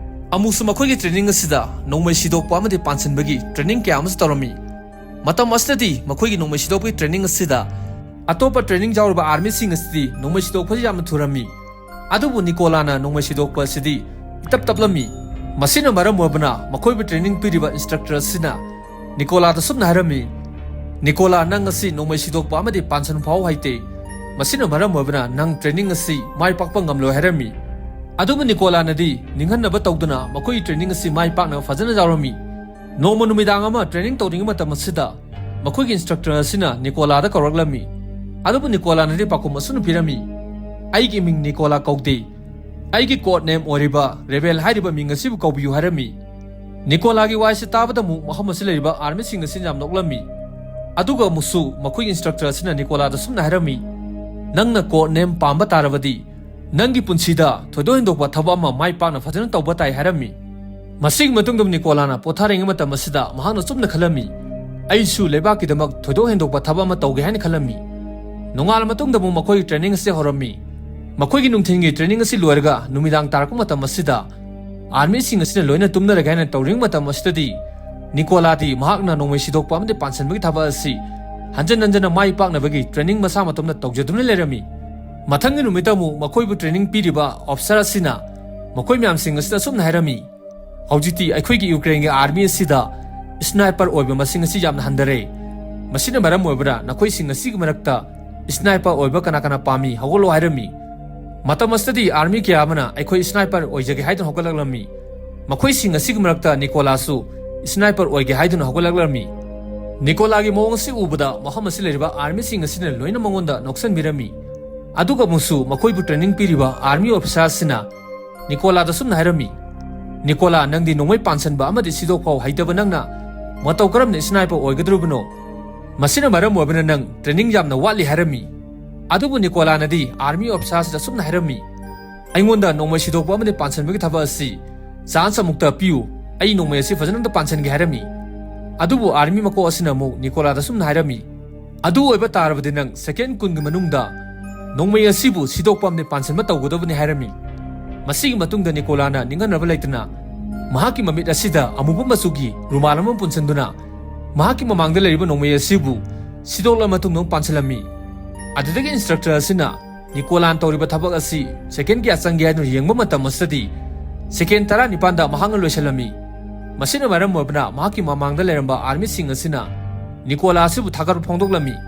ꯑꯃꯨꯛꯁꯨ ꯃꯈꯣꯏꯒꯤ ꯇ꯭ꯔꯦꯅꯤꯡ ꯑꯁꯤꯗ ꯅꯣꯡꯃꯩ ꯁꯤꯗꯣꯛꯄ ꯑꯃꯗꯤ ꯄꯥꯟꯁꯤꯟꯕꯒꯤ ꯇ꯭ꯔꯦꯅꯤꯡ ꯀꯌꯥ ꯑꯃꯁꯨ ꯇꯧꯔꯝꯃꯤ꯫ ꯃꯇꯝ ꯑꯁꯤꯗꯗꯤ ꯃꯈꯣꯏꯒꯤ ꯅꯣꯡꯃꯩ ꯁꯤꯗꯣꯛꯄꯒꯤ ꯇ꯭ꯔꯦꯅꯤꯡ ꯑꯁꯤꯗ ꯑꯇꯣꯞꯄ ꯇ꯭ꯔꯦꯅꯤꯡ ꯌꯥꯎꯔꯤꯕ ꯑꯥꯔꯃꯤꯁꯤꯡ ꯑꯁꯤꯗꯤ ꯅꯣꯡꯃꯩ ꯁꯤꯗꯣꯛꯄꯁꯤ ꯌꯥꯝꯅ ꯊꯨꯔꯝꯃꯤ꯫ ꯑꯗꯨꯕꯨ ꯅꯤꯀꯣꯂꯥꯅ ꯅꯣꯡꯃꯩ ꯁꯤꯗꯣꯛꯄ ꯑꯁꯤꯗꯤ ꯏꯇꯞ ꯇꯞꯂꯝꯃꯤ꯫ ꯃꯁꯤꯅ ꯃꯔꯝ ꯑꯣꯏꯕꯅ ꯃꯈꯣꯏꯕꯨ ꯇ꯭ꯔꯦꯅꯤꯡ ꯄꯤꯔꯤꯕ ꯏꯟꯁꯇ꯭ꯔꯛꯇꯔ ꯑꯁꯤꯅ ꯅꯤꯀꯣꯂꯥꯗ ꯁꯨꯝꯅ ꯍꯥꯏꯔꯝꯃꯤ, "ꯅꯤꯀꯣꯂꯥ, ꯅꯪ ꯑꯁꯤ ꯅꯣꯡꯃꯩ ꯁꯤꯗꯣꯛꯄ ꯑꯃꯗꯤ ꯄꯥꯟꯁꯟ ꯐꯥꯎ ꯍꯩꯇꯦ꯫ ꯃꯁꯤꯅ ꯃꯔꯝ ꯑꯣꯏꯕꯅ ꯅꯪ ꯇ꯭ꯔꯦꯅꯤꯡ ꯑꯁꯤ ꯃꯥꯏ ꯄꯥꯛꯄ ꯉꯝꯂꯣꯏ" ꯍꯥꯏꯔꯝꯃꯤ꯫ ꯑꯗꯨꯕꯨ ꯅꯤꯀꯣꯂꯥꯅꯗꯤ ꯅꯤꯡꯍꯟꯅꯕ ꯇꯧꯗꯨꯅ ꯃꯈꯣꯏꯒꯤ ꯇ꯭ꯔꯦꯅꯤꯡ ꯑꯁꯤ ꯃꯥꯏ ꯄꯥꯛꯅ ꯐꯖꯅ ꯌꯥꯎꯔꯝꯃꯤ꯫ ꯅꯣꯡꯃ ꯅꯨꯃꯤꯗꯥꯡ ꯑꯃ ꯇ꯭ꯔꯦꯅꯤꯡ ꯇꯧꯔꯤꯉꯩ ꯃꯇꯝ ꯑꯁꯤꯗ ꯃꯈꯣꯏꯒꯤ ꯏꯟꯁꯇ꯭ꯔꯛꯇꯔ ꯑꯁꯤꯅ ꯅꯤꯀꯣꯂꯥꯗ ꯀꯧꯔꯛꯂꯝꯃꯤ꯫ ꯑꯗꯨꯕꯨ ꯅꯤꯀꯣꯂꯥꯅꯗꯤ ꯄꯥꯎꯈꯨꯝ ꯑꯁꯨꯝꯅ ꯄꯤꯔꯝꯃꯤ, "ꯑꯩꯒꯤ ꯃꯤꯡ ꯅꯤꯀꯣꯂꯥ ꯀꯧꯗꯦ꯫ ꯑꯩꯒꯤ ꯀꯣꯗ ꯅꯦꯝ ꯑꯣꯏꯔꯤꯕ ꯔꯦꯕꯦꯜ ꯍꯥꯏꯔꯤꯕ ꯃꯤꯡ ꯑꯁꯤꯕꯨ ꯀꯧꯕꯤꯌꯨ" ꯍꯥꯏꯔꯝꯃꯤ꯫ ꯅꯤꯀꯣꯂꯥꯒꯤ ꯋꯥ ꯑꯁꯤ ꯇꯥꯕꯗ ꯑꯃꯨꯛ ꯃꯐꯝ ꯑꯁꯤ ꯂꯩꯔꯤꯕ ꯑꯥꯔꯃꯤꯁꯤꯡ ꯑꯁꯤ ꯌꯥꯝ ꯅꯣꯛꯂꯝꯃꯤ꯫ ꯑꯗꯨꯒ ꯑꯃꯨꯛꯁꯨ ꯃꯈꯣꯏꯒꯤ ꯏꯟꯁꯇ꯭ꯔꯛꯇꯔ ꯑꯁꯤꯅ ꯅꯤꯀꯣꯂꯥꯗ ꯁꯨꯝꯅ ꯍꯥꯏꯔꯝꯃꯤ, "ꯅꯪꯅ ꯀꯣꯗ ꯅꯦꯝ ꯄꯥꯝꯕ ꯇꯥꯔꯕꯗꯤ ꯅꯪꯒꯤ ꯄꯨꯟꯁꯤꯗ ꯊꯣꯏꯗꯣꯛ ꯍꯦꯟꯗꯣꯛꯄ ꯊꯕꯛ ꯑꯃ ꯃꯥꯏ ꯄꯥꯛꯅ ꯐꯖꯅ ꯇꯧꯕ ꯇꯥꯏ" ꯍꯥꯏꯔꯝꯃꯤ꯫ ꯃꯁꯤꯒꯤ ꯃꯇꯨꯡꯗ ꯅꯤꯀꯣꯂꯥꯅ ꯄꯣꯊꯥꯔꯤꯉꯩ ꯃꯇꯝ ꯑꯁꯤꯗ ꯃꯍꯥꯛꯅ ꯆꯨꯝꯅ ꯈꯜꯂꯝꯃꯤ, "ꯑꯩꯁꯨ ꯂꯩꯕꯥꯛꯀꯤꯗꯃꯛ ꯊꯣꯏꯗꯣꯛ ꯍꯦꯟꯗꯣꯛꯄ ꯊꯕꯛ ꯑꯃ ꯇꯧꯒꯦ" ꯍꯥꯏꯅ ꯈꯜꯂꯝꯃꯤ꯫ ꯅꯣꯡꯉꯥꯜꯂ ꯃꯇꯨꯡꯗ ꯑꯃꯨꯛ ꯃꯈꯣꯏꯒꯤ ꯇ꯭ꯔꯦꯅꯤꯡ ꯑꯁꯤ ꯍꯧꯔꯝꯃꯤ꯫ ꯃꯈꯣꯏꯒꯤ ꯅꯨꯡꯊꯤꯜꯒꯤ ꯇ꯭ꯔꯦꯅꯤꯡ ꯑꯁꯤ ꯂꯣꯏꯔꯒ ꯅꯨꯃꯤꯗꯥꯡ ꯇꯥꯔꯛꯄ ꯃꯇꯝ ꯑꯁꯤꯗ ꯑꯥꯔꯃꯤꯁꯤꯡ ꯑꯁꯤꯅ ꯂꯣꯏꯅ ꯇꯨꯝꯅꯔꯒꯦ ꯍꯥꯏꯅ ꯇꯧꯔꯤꯉꯩ ꯃꯇꯝ ꯑꯁꯤꯗꯗꯤ ꯅꯤꯀꯣꯂꯥꯗꯤ ꯃꯍꯥꯛꯅ ꯅꯣꯡꯃꯩ ꯁꯤꯗꯣꯛꯄ ꯑꯃꯗꯤ ꯄꯥꯟꯁꯤꯟꯕꯒꯤ ꯊꯕꯛ ꯑꯁꯤ ꯍꯟꯖꯟ ꯍꯟꯖꯟꯅ ꯃꯥꯏ ꯄꯥꯛꯅꯕꯒꯤ ꯇ꯭ꯔꯦꯅꯤꯡ ꯃꯁꯥ ꯃꯇꯣꯝꯇ ꯇꯧꯖꯗꯨꯅ ꯂꯩꯔꯝꯃꯤ꯫ ꯃꯊꯪꯒꯤ ꯅꯨꯃꯤꯠꯇ ꯑꯃꯨꯛ ꯃꯈꯣꯏꯕꯨ ꯇ꯭ꯔꯦꯅꯤꯡ ꯄꯤꯔꯤꯕ ꯑꯣꯐꯤꯁꯥꯔ ꯑꯁꯤꯅ ꯃꯈꯣꯏ ꯃꯌꯥꯝꯁꯤꯡ ꯑꯁꯤꯗ ꯑꯁꯨꯝꯅ ꯍꯥꯏꯔꯝꯃꯤ, "ꯍꯧꯖꯤꯛꯇꯤ ꯑꯩꯈꯣꯏꯒꯤ ꯌꯨꯀ꯭ꯔꯦꯟꯒꯤ ꯑꯥꯔꯃꯤ ꯑꯁꯤꯗ ꯁ꯭ꯅꯥꯏꯄꯔ ꯑꯣꯏꯕ ꯃꯁꯤꯡ ꯑꯁꯤ ꯌꯥꯝꯅ ꯍꯟꯊꯔꯦ꯫ ꯃꯁꯤꯅ ꯃꯔꯝ ꯑꯣꯏꯕꯅ ꯅꯈꯣꯏꯁꯤꯡ ꯑꯁꯤꯒꯤ ꯃꯔꯛꯇ ꯁ꯭ꯅꯥꯏꯄꯔ ꯑꯣꯏꯕ ꯀꯅꯥ ꯀꯅꯥ ꯄꯥꯝꯃꯤ, ꯍꯧꯒꯠꯂꯣ" ꯍꯥꯏꯔꯝꯃꯤ꯫ ꯃꯇꯝ ꯑꯁꯤꯗꯗꯤ ꯑꯥꯔꯃꯤ ꯀꯌꯥ ꯑꯃꯅ "ꯑꯩꯈꯣꯏ ꯁ꯭ꯅꯥꯏꯄꯔ ꯑꯣꯏꯖꯒꯦ" ꯍꯥꯏꯗꯨꯅ ꯍꯧꯒꯠꯂꯛꯂꯝꯃꯤ꯫ ꯃꯈꯣꯏꯁꯤꯡ ꯑꯁꯤꯒꯤ ꯃꯔꯛꯇ ꯅꯤꯀꯣꯂꯥꯁꯨ ꯁ꯭ꯅꯥꯏꯄꯔ ꯑꯣꯏꯒꯦ ꯍꯥꯏꯗꯨꯅ ꯍꯧꯒꯠꯂꯛꯂꯝꯃꯤ꯫ ꯅꯤꯀꯣꯂꯥꯒꯤ ꯃꯑꯣꯡ ꯑꯁꯤ ꯎꯕꯗ ꯃꯐꯝ ꯑꯁꯤ ꯂꯩꯔꯤꯕ ꯑꯥꯔꯃꯤꯁꯤꯡ ꯑꯁꯤꯅ ꯂꯣꯏꯅ ꯃꯉꯣꯟꯗ ꯅꯣꯛꯁꯟꯕꯤꯔꯝꯃꯤ꯫ ꯑꯗꯨꯒ ꯑꯃꯨꯛꯁꯨ ꯃꯈꯣꯏꯕꯨ ꯇ꯭ꯔꯦꯅꯤꯡ ꯄꯤꯔꯤꯕ ꯑꯥꯔꯃꯤ ꯑꯣꯐꯤꯁꯥꯔ ꯑꯁꯤꯅ ꯅꯤꯀꯣꯂꯥꯗ ꯁꯨꯝꯅ ꯍꯥꯏꯔꯝꯃꯤ, "ꯅꯤꯀꯣꯂꯥ, ꯅꯪꯗꯤ ꯅꯣꯡꯃꯩ ꯄꯥꯟꯁꯟꯕ ꯑꯃꯗꯤ ꯁꯤꯗꯣꯛ ꯐꯥꯎ ꯍꯩꯇꯕ ꯅꯪꯅ ꯃꯇꯧ ꯀꯔꯝꯅ ꯁ꯭ꯅꯥꯏꯄꯔ ꯑꯣꯏꯒꯗꯧꯔꯤꯕꯅꯣ? ꯃꯁꯤꯅ ꯃꯔꯝ ꯑꯣꯏꯕꯅ ꯅꯪ ꯇ꯭ꯔꯦꯅꯤꯡ ꯌꯥꯝꯅ ꯋꯥꯠꯂꯤ" ꯍꯥꯏꯔꯝꯃꯤ꯫ ꯑꯗꯨꯕꯨ ꯅꯤꯀꯣꯂꯥꯅꯗꯤ ꯑꯥꯔꯃꯤ ꯑꯣꯐꯤꯁꯥꯔꯁꯤꯗ ꯁꯨꯝꯅ ꯍꯥꯏꯔꯝꯃꯤ, "ꯑꯩꯉꯣꯟꯗ ꯅꯣꯡꯃꯩ ꯁꯤꯗꯣꯛꯄ ꯑꯃꯗꯤ ꯄꯥꯟꯁꯟꯕꯒꯤ ꯊꯕꯛ ꯑꯁꯤ ꯆꯥꯟꯁ ꯑꯃꯨꯛꯇ ꯄꯤꯌꯨ, ꯑꯩ ꯅꯣꯡꯃꯩ ꯑꯁꯤ ꯐꯖꯅ ꯑꯝꯇ ꯄꯥꯟꯁꯟꯒꯦ" ꯍꯥꯏꯔꯝꯃꯤ꯫ ꯑꯗꯨꯕꯨ ꯑꯥꯔꯃꯤ ꯃꯀꯣꯛ ꯑꯁꯤꯅ ꯑꯃꯨꯛ ꯅꯤꯀꯣꯂꯥꯗ ꯁꯨꯝꯅ ꯍꯥꯏꯔꯝꯃꯤ, "ꯑꯗꯨ ꯑꯣꯏꯕ ꯇꯥꯔꯕꯗꯤ ꯅꯪ ꯁꯦꯀꯦꯟ ꯀꯨꯟꯒꯤ ꯃꯅꯨꯡꯗ ꯅꯣꯡꯃꯩ ꯑꯁꯤꯕꯨ ꯁꯤꯗꯣꯛꯄ ꯑꯃꯗꯤ ꯄꯥꯟꯁꯤꯟꯕ ꯇꯧꯒꯗꯕꯅꯤ" ꯍꯥꯏꯔꯝꯃꯤ꯫ ꯃꯁꯤꯒꯤ ꯃꯇꯨꯡꯗ ꯅꯤꯀꯣꯂꯥꯅ ꯅꯤꯡꯍꯟꯅꯕ ꯂꯩꯇꯅ ꯃꯍꯥꯛꯀꯤ ꯃꯃꯤꯠ ꯑꯁꯤꯗ ꯑꯃꯨꯕ ꯃꯆꯨꯒꯤ ꯔꯨꯃꯥꯜ ꯑꯃ ꯄꯨꯟꯁꯤꯟꯗꯨꯅ ꯃꯍꯥꯛꯀꯤ ꯃꯃꯥꯡꯗ ꯂꯩꯔꯤꯕ ꯅꯣꯡꯃꯩ ꯑꯁꯤꯕꯨ ꯁꯤꯗꯣꯛꯂ ꯃꯇꯨꯡꯗ ꯑꯃꯨꯛ ꯄꯥꯟꯁꯤꯜꯂꯝꯃꯤ꯫ ꯑꯗꯨꯗꯒꯤ ꯏꯟꯁꯇ꯭ꯔꯛꯇꯔ ꯑꯁꯤꯅ ꯅꯤꯀꯣꯂꯥꯅ ꯇꯧꯔꯤꯕ ꯊꯕꯛ ꯑꯁꯤ ꯁꯦꯀꯦꯟ ꯀꯌꯥ ꯆꯪꯒꯦ ꯍꯥꯏꯗꯨꯅ ꯌꯦꯡꯕ ꯃꯇꯝ ꯑꯁꯤꯗꯗꯤ ꯁꯦꯀꯦꯟ ꯇꯔꯥꯅꯤꯄꯥꯟꯗ ꯃꯍꯥꯛꯅ ꯂꯣꯏꯁꯤꯜꯂꯝꯃꯤ꯫ ꯃꯁꯤꯅ ꯃꯔꯝ ꯑꯣꯏꯕꯅ ꯃꯍꯥꯛꯀꯤ ꯃꯃꯥꯡꯗ ꯂꯩꯔꯝꯕ ꯑꯥꯔꯃꯤꯁꯤꯡ ꯑꯁꯤꯅ ꯅꯤꯀꯣꯂꯥ ꯑꯁꯤꯕꯨ ꯊꯥꯒꯠꯄ ꯐꯣꯡꯗꯣꯛꯂꯝꯃꯤ꯫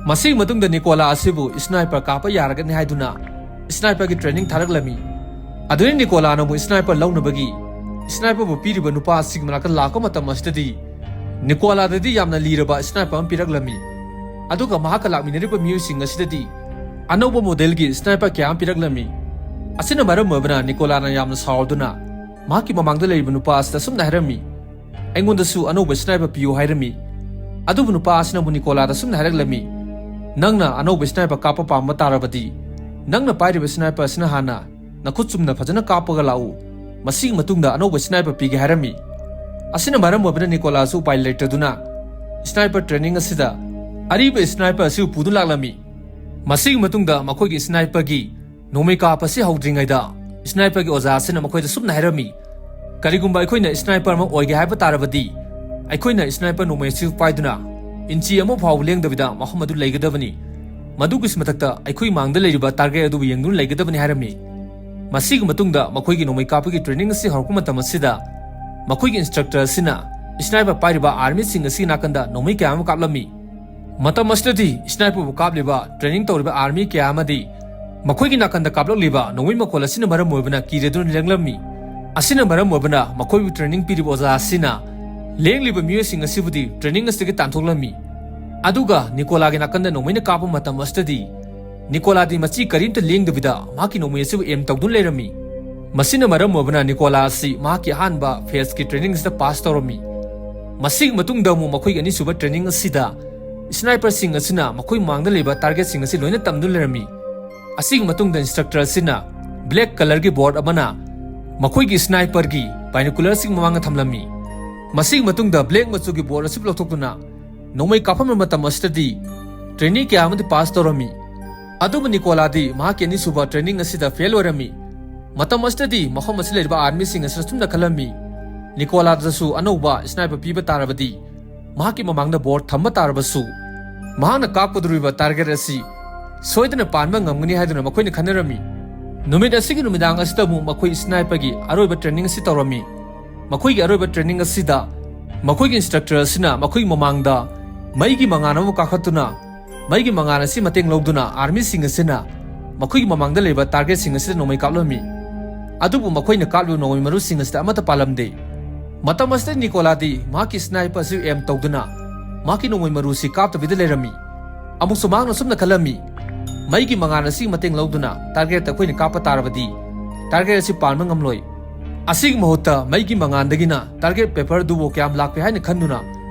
ꯃꯁꯤꯒꯤ ꯃꯇꯨꯡꯗ ꯅꯤꯀꯣꯂꯥ ꯑꯁꯤꯕꯨ ꯁ꯭ꯅꯥꯏꯄꯔ ꯀꯥꯞꯄ ꯌꯥꯔꯒꯅꯤ ꯍꯥꯏꯗꯨꯅ ꯁ꯭ꯅꯥꯏꯄꯔꯒꯤ ꯇ꯭ꯔꯦꯅꯤꯡ ꯊꯥꯔꯛꯂꯝꯃꯤ꯫ ꯑꯗꯨꯗꯩ ꯅꯤꯀꯣꯂꯥꯅ ꯑꯃꯨꯛ ꯁ꯭ꯅꯥꯏꯄꯔ ꯂꯧꯅꯕꯒꯤ ꯁ꯭ꯅꯥꯏꯄꯔꯕꯨ ꯄꯤꯔꯤꯕ ꯅꯨꯄꯥ ꯑꯁꯤꯒꯤ ꯃꯅꯥꯛꯇ ꯂꯥꯛꯄ ꯃꯇꯝ ꯑꯁꯤꯗꯗꯤ ꯅꯤꯀꯣꯂꯥꯗꯗꯤ ꯌꯥꯝꯅ ꯂꯤꯔꯕ ꯁ꯭ꯅꯥꯏꯄꯔ ꯑꯃ ꯄꯤꯔꯛꯂꯝꯃꯤ꯫ ꯑꯗꯨꯒ ꯃꯍꯥꯛꯀ ꯂꯥꯛꯃꯤꯟꯅꯔꯤꯕ ꯃꯤꯑꯣꯏꯁꯤꯡ ꯑꯁꯤꯗꯗꯤ ꯑꯅꯧꯕ ꯃꯣꯗꯦꯜꯒꯤ ꯁ꯭ꯅꯥꯏꯄꯔ ꯀꯌꯥ ꯑꯃ ꯄꯤꯔꯛꯂꯝꯃꯤ꯫ ꯑꯁꯤꯅ ꯃꯔꯝ ꯑꯣꯏꯕꯅ ꯅꯤꯀꯣꯂꯥꯅ ꯌꯥꯝꯅ ꯁꯥꯎꯗꯨꯅ ꯃꯍꯥꯛꯀꯤ ꯃꯃꯥꯡꯗ ꯂꯩꯔꯤꯕ ꯅꯨꯄꯥ ꯑꯁꯤꯗ ꯑꯁꯨꯝꯅ ꯍꯥꯏꯔꯝꯃꯤ, "ꯑꯩꯉꯣꯟꯗꯁꯨ ꯑꯅꯧꯕ ꯁ꯭ꯅꯥꯏꯄꯔ ꯄꯤꯌꯨ" ꯍꯥꯏꯔꯝꯃꯤ꯫ ꯑꯗꯨꯕꯨ ꯅꯨꯄꯥ ꯑꯁꯤꯅ ꯑꯃꯨꯛ ꯅꯤꯀꯣꯂꯥꯗ ꯑꯁꯨꯝꯅ ꯍꯥꯏꯔꯛꯂꯝꯃꯤ, "ꯅꯪꯅ ꯑꯅꯧꯕ ꯁ꯭ꯅꯥꯏꯄꯔ ꯀꯥꯞꯄ ꯄꯥꯝꯕ ꯇꯥꯔꯕꯗꯤ ꯅꯪꯅ ꯄꯥꯏꯔꯤꯕ ꯁ꯭ꯅꯥꯏꯄꯔ ꯑꯁꯤꯅ ꯍꯥꯟꯅ ꯅꯈꯨꯠ ꯆꯨꯝꯅ ꯐꯖꯅ ꯀꯥꯞꯄꯒ ꯂꯥꯛꯎ꯫ ꯃꯁꯤꯒꯤ ꯃꯇꯨꯡꯗ ꯑꯅꯧꯕ ꯁ꯭ꯅꯥꯏꯄꯔ ꯄꯤꯒꯦ" ꯍꯥꯏꯔꯝꯃꯤ꯫ ꯑꯁꯤꯅ ꯃꯔꯝ ꯑꯣꯏꯕꯅ ꯅꯤꯀꯣꯂꯥꯁꯨ ꯎꯄꯥꯏ ꯂꯩꯇꯗꯨꯅ ꯁ꯭ꯅꯥꯏꯄꯔ ꯇ꯭ꯔꯦꯅꯤꯡ ꯑꯁꯤꯗ ꯑꯔꯤꯕ ꯁ꯭ꯅꯥꯏꯄꯔ ꯑꯁꯤꯕꯨ ꯄꯨꯗꯨꯅ ꯂꯥꯛꯂꯝꯃꯤ꯫ ꯃꯁꯤꯒꯤ ꯃꯇꯨꯡꯗ ꯃꯈꯣꯏꯒꯤ ꯁ꯭ꯅꯥꯏꯄꯔꯒꯤ ꯅꯣꯡꯃꯩ ꯀꯥꯞꯄ ꯑꯁꯤ ꯍꯧꯗ꯭ꯔꯤꯉꯩꯗ ꯁ꯭ꯅꯥꯏꯄꯔꯒꯤ ꯑꯣꯖꯥ ꯑꯁꯤꯅ ꯃꯈꯣꯏꯗ ꯁꯨꯝꯅ ꯍꯥꯏꯔꯝꯃꯤ, "ꯀꯔꯤꯒꯨꯝꯕ ꯑꯩꯈꯣꯏꯅ ꯁ꯭ꯅꯥꯏꯄꯔ ꯑꯃ ꯑꯣꯏꯒꯦ ꯍꯥꯏꯕ ꯇꯥꯔꯕꯗꯤ ꯑꯩꯈꯣꯏꯅ ꯁ꯭ꯅꯥꯏꯄꯔ ꯅꯣꯡꯃꯩ ꯑꯁꯤ ꯄꯥꯏꯗꯨꯅ ꯏꯟꯆꯤ ꯑꯃ ꯐꯥꯎꯕ ꯂꯦꯡꯗꯕꯤꯗ ꯃꯐꯝ ꯑꯗꯨ ꯂꯩꯒꯗꯕꯅꯤ꯫ ꯃꯗꯨꯒꯤ ꯃꯊꯛꯇ ꯑꯩꯈꯣꯏ ꯃꯥꯡꯗ ꯂꯩꯔꯤꯕ ꯇꯥꯔꯒꯦꯠ ꯑꯗꯨꯕꯨ ꯌꯦꯡꯗꯨꯅ ꯂꯩꯒꯗꯕꯅꯤ" ꯍꯥꯏꯔꯝꯃꯤ꯫ ꯃꯁꯤꯒꯤ ꯃꯇꯨꯡꯗ ꯃꯈꯣꯏꯒꯤ ꯅꯣꯡꯃꯩ ꯀꯥꯞꯄꯒꯤ ꯇ꯭ꯔꯦꯅꯤꯡ ꯑꯁꯤ ꯍꯧꯔꯛꯄ ꯃꯇꯝ ꯑꯁꯤꯗ ꯃꯈꯣꯏꯒꯤ ꯏꯟꯁꯇ꯭ꯔꯛꯇꯔ ꯑꯁꯤꯅ ꯁ꯭ꯅꯥꯏꯄꯔ ꯄꯥꯏꯔꯤꯕ ꯑꯥꯔꯃꯤꯁꯤꯡ ꯑꯁꯤꯒꯤ ꯅꯥꯀꯟꯗ ꯅꯣꯡꯃꯩ ꯀꯌꯥ ꯑꯃ ꯀꯥꯞꯂꯝꯃꯤ꯫ ꯃꯇꯝ ꯑꯁꯤꯗꯗꯤ ꯁ꯭ꯅꯥꯏꯄꯔꯕꯨ ꯀꯥꯞꯂꯤꯕ ꯇ꯭ꯔꯦꯅꯤꯡ ꯇꯧꯔꯤꯕ ꯑꯥꯔꯃꯤ ꯀꯌꯥ ꯑꯃꯗꯤ ꯃꯈꯣꯏꯒꯤ ꯅꯥꯀꯟꯗ ꯀꯥꯞꯂꯛꯂꯤꯕ ꯅꯣꯡꯃꯩ ꯃꯈꯣꯜ ꯑꯁꯤꯅ ꯃꯔꯝ ꯑꯣꯏꯕꯅ ꯀꯤꯔꯗꯨꯅ ꯂꯦꯡꯂꯝꯃꯤ꯫ ꯑꯁꯤꯅ ꯃꯔꯝ ꯑꯣꯏꯕꯅ ꯃꯈꯣꯏꯕꯨ ꯇ꯭ꯔꯦꯅꯤꯡ ꯄꯤꯔꯤꯕ ꯑꯣꯖꯥ ꯑꯁꯤꯅ ꯂꯦꯡꯂꯤꯕ ꯃꯤꯑꯣꯏꯁꯤꯡ ꯑꯁꯤꯕꯨꯗꯤ ꯇ꯭ꯔꯦꯅꯤꯡ ꯑꯁꯤꯗꯒꯤ ꯇꯥꯟꯊꯣꯛꯂꯝꯃꯤ꯫ ꯑꯗꯨꯒ ꯅꯤꯀꯣꯂꯥꯒꯤ ꯅꯥꯀꯟꯗ ꯅꯣꯡꯃꯩꯅ ꯀꯥꯞꯄ ꯃꯇꯝ ꯑꯁꯤꯗꯗꯤ ꯅꯤꯀꯣꯂꯥꯗꯤ ꯃꯆꯤ ꯀꯔꯤꯝꯇ ꯂꯦꯡꯗꯕꯤꯗ ꯃꯍꯥꯛꯀꯤ ꯅꯣꯡꯃꯩ ꯑꯁꯤꯕꯨ ꯑꯦꯝ ꯇꯧꯗꯨꯅ ꯂꯩꯔꯝꯃꯤ꯫ ꯃꯁꯤꯅ ꯃꯔꯝ ꯑꯣꯏꯕꯅ ꯅꯤꯀꯣꯂꯥ ꯑꯁꯤ ꯃꯍꯥꯛꯀꯤ ꯑꯍꯥꯟꯕ ꯐꯦꯖꯀꯤ ꯇ꯭ꯔꯦꯅꯤꯡ ꯑꯁꯤꯗ ꯄꯥꯁ ꯇꯧꯔꯝꯃꯤ꯫ ꯃꯁꯤꯒꯤ ꯃꯇꯨꯡꯗ ꯑꯃꯨꯛ ꯃꯈꯣꯏꯒꯤ ꯑꯅꯤꯁꯨꯕ ꯇ꯭ꯔꯦꯅꯤꯡ ꯑꯁꯤꯗ ꯁ꯭ꯅꯥꯏꯄꯔꯁꯤꯡ ꯑꯁꯤꯅ ꯃꯈꯣꯏ ꯃꯥꯡꯗ ꯂꯩꯕ ꯇꯥꯔꯒꯦꯠꯁꯤꯡ ꯑꯁꯤ ꯂꯣꯏꯅ ꯇꯝꯗꯨꯅ ꯂꯩꯔꯝꯃꯤ꯫ ꯑꯁꯤꯒꯤ ꯃꯇꯨꯡꯗ ꯏꯟꯁꯇ꯭ꯔꯛꯇꯔ ꯑꯁꯤꯅ ꯕ꯭ꯂꯦꯛ ꯀꯂꯔꯒꯤ ꯕꯣꯔꯗ ꯑꯃꯅ ꯃꯈꯣꯏꯒꯤ ꯁ꯭ꯅꯥꯏꯄꯔꯒꯤ ꯕꯥꯏꯅꯣꯀꯨꯂꯔꯁꯤꯡ ꯃꯃꯥꯡꯗ ꯊꯝꯂꯝꯃꯤ꯫ ꯃꯁꯤꯒꯤ ꯃꯇꯨꯡꯗ ꯕ꯭ꯂꯦꯛ ꯃꯆꯨꯒꯤ ꯕꯣꯔꯗ ꯑꯁꯤ ꯂꯧꯊꯣꯛꯇꯨꯅ ꯅꯣꯡꯃꯩ ꯀꯥꯞꯐꯝꯕ ꯃꯇꯝ ꯑꯁꯤꯗꯗꯤ ꯇ꯭ꯔꯦꯅꯤ ꯀꯌꯥ ꯑꯃꯗꯤ ꯄꯥꯁ ꯇꯧꯔꯝꯃꯤ꯫ ꯑꯗꯨꯕꯨ ꯅꯤꯀꯣꯂꯥꯗꯤ ꯃꯍꯥꯛꯀꯤ ꯑꯅꯤꯁꯨꯕ ꯇ꯭ꯔꯦꯅꯤꯡ ꯑꯁꯤꯗ ꯐꯦꯜ ꯑꯣꯏꯔꯝꯃꯤ꯫ ꯃꯇꯝ ꯑꯁꯤꯗꯗꯤ ꯃꯐꯝ ꯑꯁꯤꯗ ꯂꯩꯔꯤꯕ armyꯁꯤꯡ ꯑꯁꯤꯅ ꯁꯨꯝꯅ ꯈꯜꯂꯝꯃꯤ, ꯅꯤꯀꯣꯂꯥꯗꯁꯨ ꯑꯅꯧꯕ sniper ꯄꯤꯕ ꯇꯥꯔꯕꯗꯤ, ꯃꯍꯥꯛꯀꯤ ꯃꯃꯥꯡꯗ board ꯊꯝꯕ ꯇꯥꯔꯕꯁꯨ, ꯃꯍꯥꯛꯅ ꯀꯥꯞꯀꯗꯧꯔꯤꯕ target ꯑꯁꯤ ꯁꯣꯏꯗꯅ ꯄꯥꯟꯕ ꯉꯝꯒꯅꯤ ꯍꯥꯏꯗꯨꯅ ꯃꯈꯣꯏꯅ ꯈꯟꯅꯔꯝꯃꯤ꯫ ꯅꯨꯃꯤꯠ ꯑꯁꯤꯒꯤ ꯅꯨꯃꯤꯗꯥꯡ ꯑꯁꯤꯗ ꯑꯃꯨꯛ ꯃꯈꯣꯏ sniperꯒꯤ ꯑꯔꯣꯏꯕ training ꯑꯁꯤ ꯇꯧꯔꯝꯃꯤ꯫ ꯃꯈꯣꯏꯒꯤ ꯑꯔꯣꯏꯕ training ꯑꯁꯤꯗ ꯃꯈꯣꯏꯒꯤ instructor ꯑꯁꯤꯅ ꯃꯈꯣꯏꯒꯤ ꯃꯃꯥꯡꯗ ꯃꯩꯒꯤ ꯃꯉꯥꯜ ꯑꯃ ꯀꯥꯈꯠꯇꯨꯅ, ꯃꯩꯒꯤ ꯃꯉꯥꯜ ꯑꯁꯤ ꯃꯇꯦꯡ ꯂꯧꯗꯨꯅ armyꯁꯤꯡ ꯑꯁꯤꯅ ꯃꯈꯣꯏꯒꯤ ꯃꯃꯥꯡꯗ ꯂꯩꯕ targetꯁꯤꯡ ꯑꯁꯤꯗ ꯅꯣꯡꯃꯩ ꯀꯥꯞꯂꯝꯃꯤ꯫ ꯑꯗꯨꯕꯨ ꯃꯈꯣꯏꯅ ꯀꯥꯞꯂꯤꯕ ꯅꯣꯡꯃꯩ ꯃꯔꯨꯁꯤꯡ ꯑꯁꯤꯗ ꯑꯃꯠꯇ ꯄꯥꯜꯂꯝꯗꯦ꯫ ꯃꯇꯝ ꯑꯁꯤꯗ ꯅꯤꯀꯣꯂꯥꯗꯤ ꯃꯍꯥꯛꯀꯤ sniper ꯑꯁꯤ aim ꯇꯧꯗꯨꯅ ꯃꯍꯥꯛꯀꯤ ꯅꯣꯡꯃꯩ ꯃꯔꯨꯁꯤ ꯀꯥꯞꯇꯕꯤꯗ ꯂꯩꯔꯝꯃꯤ꯫ ꯑꯃꯨꯛꯁꯨ ꯃꯍꯥꯛꯅ ꯁꯨꯝꯅ ꯈꯜꯂꯝꯃꯤ, ꯃꯩꯒꯤ ꯃꯉꯥꯜ ꯑꯁꯤꯒꯤ ꯃꯇꯦꯡ ꯂꯧꯗꯨꯅ targetꯇ ꯑꯩꯈꯣꯏꯅ ꯀꯥꯞꯄ ꯇꯥꯔꯕꯗꯤ target ꯑꯁꯤ ꯄꯥꯟꯕ ꯉꯝꯂꯣꯏ꯫ ꯑꯁꯤꯒꯤ ꯃꯍꯨꯠꯇ ꯃꯩꯒꯤ ꯃꯉꯥꯜꯗꯒꯤꯅ target paper ꯑꯗꯨꯕꯨ ꯀꯌꯥꯝ ꯂꯥꯛꯄꯦ ꯍꯥꯏꯅ ꯈꯟꯗꯨꯅ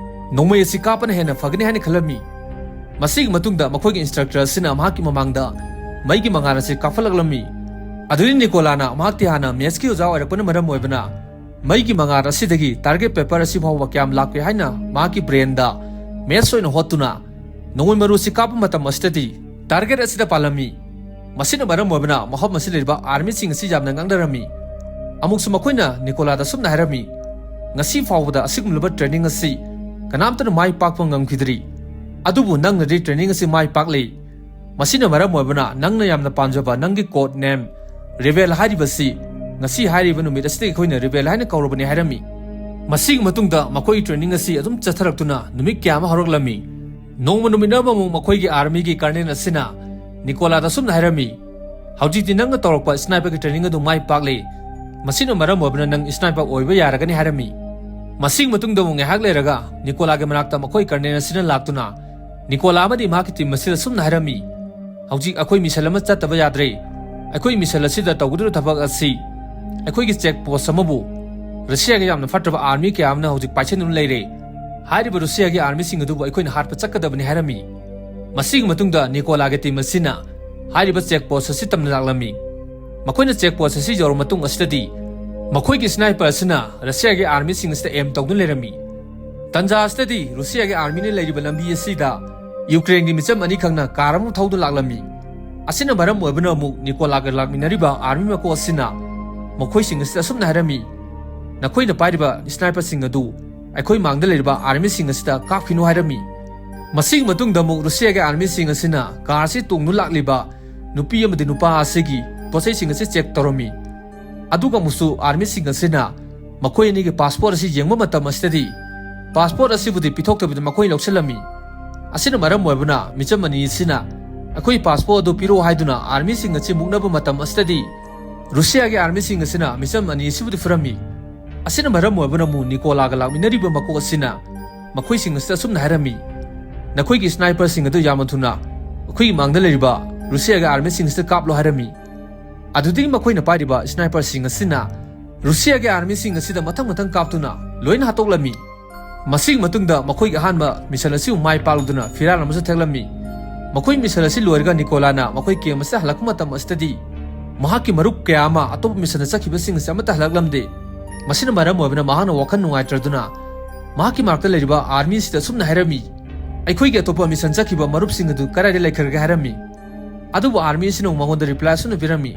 ꯅꯣꯡꯃꯩ ꯑꯁꯤ ꯀꯥꯞꯄꯅ ꯍꯦꯟꯅ ꯐꯒꯅꯤ ꯍꯥꯏꯅ ꯈꯜꯂꯝꯃꯤ꯫ ꯃꯁꯤꯒꯤ ꯃꯇꯨꯡꯗ ꯃꯈꯣꯏꯒꯤ instructor ꯑꯁꯤꯅ ꯃꯍꯥꯛꯀꯤ ꯃꯃꯥꯡꯗ ꯃꯩꯒꯤ ꯃꯉꯥꯜ ꯑꯁꯤ ꯀꯥꯞꯍꯜꯂꯛꯂꯝꯃꯤ꯫ ꯑꯗꯨꯗꯤ ꯅꯤꯀꯣꯂꯥꯅ ꯃꯍꯥꯛꯇꯤ ꯍꯥꯟꯅ mathsꯀꯤ ꯑꯣꯖꯥ ꯑꯣꯏꯔꯛꯄꯅ ꯃꯔꯝ ꯑꯣꯏꯕꯅ ꯃꯩꯒꯤ ꯃꯉꯥꯜ ꯑꯁꯤꯗꯒꯤ target paper ꯑꯁꯤ ꯐꯥꯎꯕ ꯀꯌꯥꯝ ꯂꯥꯛꯄꯦ ꯍꯥꯏꯅ ꯃꯍꯥꯛꯀꯤ brainꯗ maths ꯑꯣꯏꯅ ꯍꯣꯠꯇꯨꯅ ꯅꯣꯡꯃꯩ ꯃꯔꯨ ꯑꯁꯤ ꯀꯥꯞꯄ ꯃꯇꯝ ꯑꯁꯤꯗꯗꯤ target ꯑꯁꯤꯗ ꯄꯥꯜꯂꯝꯃꯤ꯫ ꯃꯁꯤꯅ ꯃꯔꯝ ꯑꯣꯏꯕꯅ ꯃꯐꯝ ꯑꯁꯤꯗ ꯂꯩꯔꯤꯕ armyꯁꯤꯡ ꯑꯁꯤ ꯌꯥꯝꯅ ꯉꯛꯅꯔꯝꯃꯤ꯫ ꯑꯃꯨꯛꯁꯨ ꯃꯈꯣꯏꯅ ꯅꯤꯀꯣꯂꯥꯗ ꯑꯁꯨꯝꯅ ꯍꯥꯏꯔꯝꯃꯤ, "ꯉꯁꯤ ꯐꯥꯎꯕꯗ ꯑꯁꯤꯒꯨꯝꯂꯕ training ꯑꯁꯤ ꯀꯅꯥꯝꯇꯅ ꯃꯥꯏ ꯄꯥꯛꯄ ꯉꯝꯈꯤꯗ꯭ꯔꯤ꯫ ꯑꯗꯨꯕꯨ ꯅꯪꯅꯗꯤ training ꯑꯁꯤ ꯃꯥꯏ ꯄꯥꯛꯂꯦ꯫ ꯃꯁꯤꯅ ꯃꯔꯝ ꯑꯣꯏꯕꯅ ꯅꯪꯅ ꯌꯥꯝꯅ ꯄꯥꯝꯖꯕ ꯅꯪꯒꯤ code name Rebel ꯍꯥꯏꯔꯤꯕꯁꯤ ꯉꯁꯤ ꯍꯥꯏꯔꯤꯕ ꯅꯨꯃꯤꯠ ꯑꯁꯤꯗꯒꯤ ꯑꯩꯈꯣꯏꯅ Rebel ꯍꯥꯏꯅ ꯀꯧꯔꯕꯅꯤ" ꯍꯥꯏꯔꯝꯃꯤ꯫ ꯃꯁꯤꯒꯤ ꯃꯇꯨꯡꯗ ꯃꯈꯣꯏꯒꯤ training ꯑꯁꯤ ꯑꯗꯨꯝ ꯆꯠꯊꯔꯛꯇꯨꯅ ꯅꯨꯃꯤꯠ ꯀꯌꯥ ꯑꯃ ꯍꯧꯔꯛꯂꯝꯃꯤ꯫ ꯅꯣꯡꯃ ꯅꯨꯃꯤꯠ ꯑꯃꯃꯨꯛ ꯃꯈꯣꯏꯒꯤ armyꯒꯤ colonel ꯑꯁꯤꯅ ꯅꯤꯀꯣꯂꯥꯗ ꯑꯁꯨꯝꯅ ꯍꯥꯏꯔꯝꯃꯤ, "ꯍꯧꯖꯤꯛꯇꯤ ꯅꯪꯅ ꯇꯧꯔꯛꯄ sniperꯒꯤ training ꯑꯗꯨ ꯃꯥꯏ ꯄꯥꯛꯂꯦ꯫ ꯃꯁꯤꯅ ꯃꯔꯝ ꯑꯣꯏꯕꯅ ꯅꯪ sniper ꯑꯣꯏꯕ ꯌꯥꯔꯒꯅꯤ" ꯍꯥꯏꯔꯝꯃꯤ꯫ ꯃꯁꯤꯒꯤ ꯃꯇꯨꯡꯗ ꯑꯃꯨꯛ ꯉꯥꯏꯍꯥꯛ ꯂꯩꯔꯒ ꯅꯤꯀꯣꯂꯥꯒꯤ ꯃꯅꯥꯛꯇ ꯃꯈꯣꯏ colonel ꯑꯁꯤꯅ ꯂꯥꯛꯇꯨꯅ ꯅꯤꯀꯣꯂꯥ ꯑꯃꯗꯤ ꯃꯍꯥꯛꯀꯤ team ꯑꯁꯤꯗ ꯑꯁꯨꯝꯅ ꯍꯥꯏꯔꯝꯃꯤ, "ꯍꯧꯖꯤꯛ ꯑꯩꯈꯣꯏ mission ꯑꯃ ꯆꯠꯇꯕ ꯌꯥꯗ꯭ꯔꯦ꯫ ꯑꯩꯈꯣꯏ mission ꯑꯁꯤꯗ ꯇꯧꯒꯗꯧꯔꯤꯕ ꯊꯕꯛ ꯑꯁꯤ ꯑꯩꯈꯣꯏꯒꯤ check post ꯑꯃꯕꯨ ꯔꯨꯁꯤꯌꯥꯒꯤ ꯌꯥꯝꯅ ꯐꯠꯇ꯭ꯔꯕ army ꯀꯌꯥ ꯑꯃꯅ ꯍꯧꯖꯤꯛ ꯄꯥꯏꯁꯤꯟꯗꯨꯅ ꯂꯩꯔꯦ꯫ ꯍꯥꯏꯔꯤꯕ ꯔꯨꯁꯤꯌꯥꯒꯤ armyꯁꯤꯡ ꯑꯗꯨꯕꯨ ꯑꯩꯈꯣꯏꯅ ꯍꯥꯠꯄ ꯆꯠꯀꯗꯕꯅꯤ" ꯍꯥꯏꯔꯝꯃꯤ꯫ ꯃꯁꯤꯒꯤ ꯃꯇꯨꯡꯗ ꯅꯤꯀꯣꯂꯥꯒꯤ team ꯑꯁꯤꯅ ꯍꯥꯏꯔꯤꯕ check post ꯑꯁꯤ ꯇꯝꯅ ꯂꯥꯛꯂꯝꯃꯤ꯫ ꯃꯈꯣꯏꯅ check post ꯑꯁꯤ ꯌꯧꯔꯕ ꯃꯇꯨꯡ ꯑꯁꯤꯗꯗꯤ ꯃꯈꯣꯏꯒꯤ sniper ꯑꯁꯤꯅ ꯔꯨꯁꯤꯌꯥꯒꯤ armyꯁꯤꯡ ꯑꯁꯤꯗ aim ꯇꯧꯗꯨꯅ ꯂꯩꯔꯝꯃꯤ꯫ ꯇꯟꯖꯥ ꯑꯁꯤꯗꯗꯤ ꯔꯨꯁꯤꯌꯥꯒꯤ armyꯅ ꯂꯩꯔꯤꯕ ꯂꯝꯕꯤ ꯑꯁꯤꯗ ꯌꯨꯀ꯭ꯔꯦꯟꯒꯤ ꯃꯤꯆꯝ ꯑꯅꯤꯈꯛꯅ car ꯑꯃ ꯊꯧꯗꯨꯅ ꯂꯥꯛꯂꯝꯃꯤ꯫ ꯑꯁꯤꯅ ꯃꯔꯝ ꯑꯣꯏꯕꯅ ꯑꯃꯨꯛ ꯅꯤꯀꯣꯂꯥꯒ ꯂꯥꯛꯃꯤꯟꯅꯔꯤꯕ ꯑꯥꯔꯃꯤ ꯃꯀꯣꯛ ꯑꯁꯤꯅ ꯃꯈꯣꯏꯁꯤꯡ ꯑꯁꯤꯗ ꯑꯁꯨꯝꯅ ꯍꯥꯏꯔꯝꯃꯤ, "ꯅꯈꯣꯏꯅ ꯄꯥꯏꯔꯤꯕ ꯁ꯭ꯅꯥꯏꯄꯔꯁꯤꯡ ꯑꯗꯨ ꯑꯩꯈꯣꯏ ꯃꯥꯡꯗ ꯂꯩꯔꯤꯕ ꯑꯥꯔꯃꯤꯁꯤꯡ ꯑꯁꯤꯗ ꯀꯥꯞꯈꯤꯅꯨ" ꯍꯥꯏꯔꯝꯃꯤ꯫ ꯃꯁꯤꯒꯤ ꯃꯇꯨꯡꯗ ꯑꯃꯨꯛ ꯔꯨꯁꯤꯌꯥꯒꯤ ꯑꯥꯔꯃꯤꯁꯤꯡ ꯑꯁꯤꯅ ꯀꯥꯔ ꯑꯁꯤ ꯇꯣꯡꯗꯨꯅ ꯂꯥꯛꯂꯤꯕ ꯅꯨꯄꯤ ꯑꯃꯗꯤ ꯅꯨꯄꯥ ꯑꯁꯤꯒꯤ ꯄꯣꯠꯆꯩꯁꯤꯡ ꯑꯁꯤ ꯆꯦꯛ ꯇꯧꯔꯝꯃꯤ꯫ ꯑꯗꯨꯒ ꯑꯃꯨꯛꯁꯨ ꯑꯥꯔꯃꯤꯁꯤꯡ ꯑꯁꯤꯅ ꯃꯈꯣꯏ ꯑꯅꯤꯒꯤ ꯄꯥꯁꯄꯣꯔꯠ ꯑꯁꯤ ꯌꯦꯡꯕ ꯃꯇꯝ ꯑꯁꯤꯗꯗꯤ ꯄꯥꯁꯄꯣꯔꯠ ꯑꯁꯤꯕꯨꯗꯤ ꯄꯤꯊꯣꯛꯇꯕꯤꯗ ꯃꯈꯣꯏ ꯂꯧꯁꯤꯜꯂꯝꯃꯤ꯫ ꯑꯁꯤꯅ ꯃꯔꯝ ꯑꯣꯏꯕꯅ ꯃꯤꯆꯝ ꯑꯅꯤ ꯑꯁꯤꯅ ꯑꯩꯈꯣꯏꯒꯤ ꯄꯥꯁꯄꯣꯔꯠ ꯑꯗꯨ ꯄꯤꯔꯛꯑꯣ ꯍꯥꯏꯗꯨꯅ ꯑꯥꯔꯃꯤꯁꯤꯡ ꯑꯁꯤ ꯃꯨꯛꯅꯕ ꯃꯇꯝ ꯑꯁꯤꯗꯗꯤ ꯔꯨꯁꯤꯌꯥꯒꯤ ꯑꯥꯔꯃꯤꯁꯤꯡ ꯑꯁꯤꯅ ꯃꯤꯆꯝ ꯑꯅꯤ ꯑꯁꯤꯕꯨꯗꯤ ꯐꯨꯔꯝꯃꯤ꯫ ꯑꯁꯤꯅ ꯃꯔꯝ ꯑꯣꯏꯕꯅ ꯑꯃꯨꯛ ꯅꯤꯀꯣꯂꯥꯒ ꯂꯥꯛꯃꯤꯟꯅꯔꯤꯕ ꯃꯀꯣꯛ ꯑꯁꯤꯅ ꯃꯈꯣꯏꯁꯤꯡ ꯑꯁꯤꯗ ꯑꯁꯨꯝꯅ ꯍꯥꯏꯔꯝꯃꯤ, "ꯅꯈꯣꯏꯒꯤ ꯁ꯭ꯅꯥꯏꯄꯔꯁꯤꯡ ꯑꯗꯨ ꯌꯥꯝꯅ ꯊꯨꯅ ꯑꯩꯈꯣꯏꯒꯤ ꯃꯥꯡꯗ ꯂꯩꯔꯤꯕ ꯔꯨꯁꯤꯌꯥꯒꯤ ꯑꯥꯔꯃꯤꯁꯤꯡ ꯑꯁꯤꯗ ꯀꯥꯞꯂꯣ" ꯍꯥꯏꯔꯝꯃꯤ꯫ ꯑꯗꯨꯗꯒꯤ ꯃꯈꯣꯏꯅ ꯄꯥꯏꯔꯤꯕ ꯁ꯭ꯅꯥꯏꯄꯔꯁꯤꯡ ꯑꯁꯤꯅ ꯔꯨꯁꯤꯌꯥꯒꯤ ꯑꯥꯔꯃꯤꯁꯤꯡ ꯑꯁꯤꯗ ꯃꯊꯪ ꯃꯊꯪ ꯀꯥꯞꯇꯨꯅ ꯂꯣꯏꯅ ꯍꯥꯠꯇꯣꯛꯂꯝꯃꯤ꯫ ꯃꯁꯤꯒꯤ ꯃꯇꯨꯡꯗ ꯃꯈꯣꯏꯒꯤ ꯑꯍꯥꯟꯕ ꯃꯤꯁꯟ ꯑꯁꯤꯕꯨ ꯃꯥꯏ ꯄꯥꯛꯂꯗꯨꯅ ꯐꯤꯔꯥꯜ ꯑꯃꯁꯨ ꯊꯦꯛꯂꯝꯃꯤ꯫ ꯃꯈꯣꯏ ꯃꯤꯁꯟ ꯑꯁꯤ ꯂꯣꯏꯔꯒ ꯅꯤꯀꯣꯂꯥꯅ ꯃꯈꯣꯏ ꯀꯦꯝ ꯑꯁꯤꯗ ꯍꯜꯂꯛꯄ ꯃꯇꯝ ꯑꯁꯤꯗꯗꯤ ꯃꯍꯥꯛꯀꯤ ꯃꯔꯨꯞ ꯀꯌꯥ ꯑꯃ ꯑꯇꯣꯞꯄ ꯃꯤꯁꯟꯗ ꯆꯠꯈꯤꯕꯁꯤꯡ ꯑꯁꯤ ꯑꯃꯠꯇ ꯍꯜꯂꯛꯂꯝꯗꯦ꯫ ꯃꯁꯤꯅ ꯃꯔꯝ ꯑꯣꯏꯕꯅ ꯃꯍꯥꯛꯅ ꯋꯥꯈꯜ ꯅꯨꯡꯉꯥꯏꯇ꯭ꯔꯗꯨꯅ ꯃꯍꯥꯛꯀꯤ ꯃꯔꯛꯇ ꯂꯩꯔꯤꯕ ꯑꯥꯔꯃꯤ ꯑꯁꯤꯗ ꯑꯁꯨꯝꯅ ꯍꯥꯏꯔꯝꯃꯤ, "ꯑꯩꯈꯣꯏꯒꯤ ꯑꯇꯣꯞꯄ ꯃꯤꯁꯟ ꯆꯠꯈꯤꯕ ꯃꯔꯨꯞꯁꯤꯡ ꯑꯗꯨ ꯀꯗꯥꯏꯗ ꯂꯩꯈ꯭ꯔꯒꯦ?" ꯍꯥꯏꯔꯝꯃꯤ꯫ ꯑꯗꯨꯕꯨ ꯑꯥꯔꯃꯤ ꯑꯁꯤꯅ ꯑꯃꯨꯛ ꯃꯉꯣꯟꯗ ꯔꯤꯄ꯭ꯂꯥꯏ ꯑꯁꯨꯝꯅ ꯄꯤꯔꯝꯃꯤ,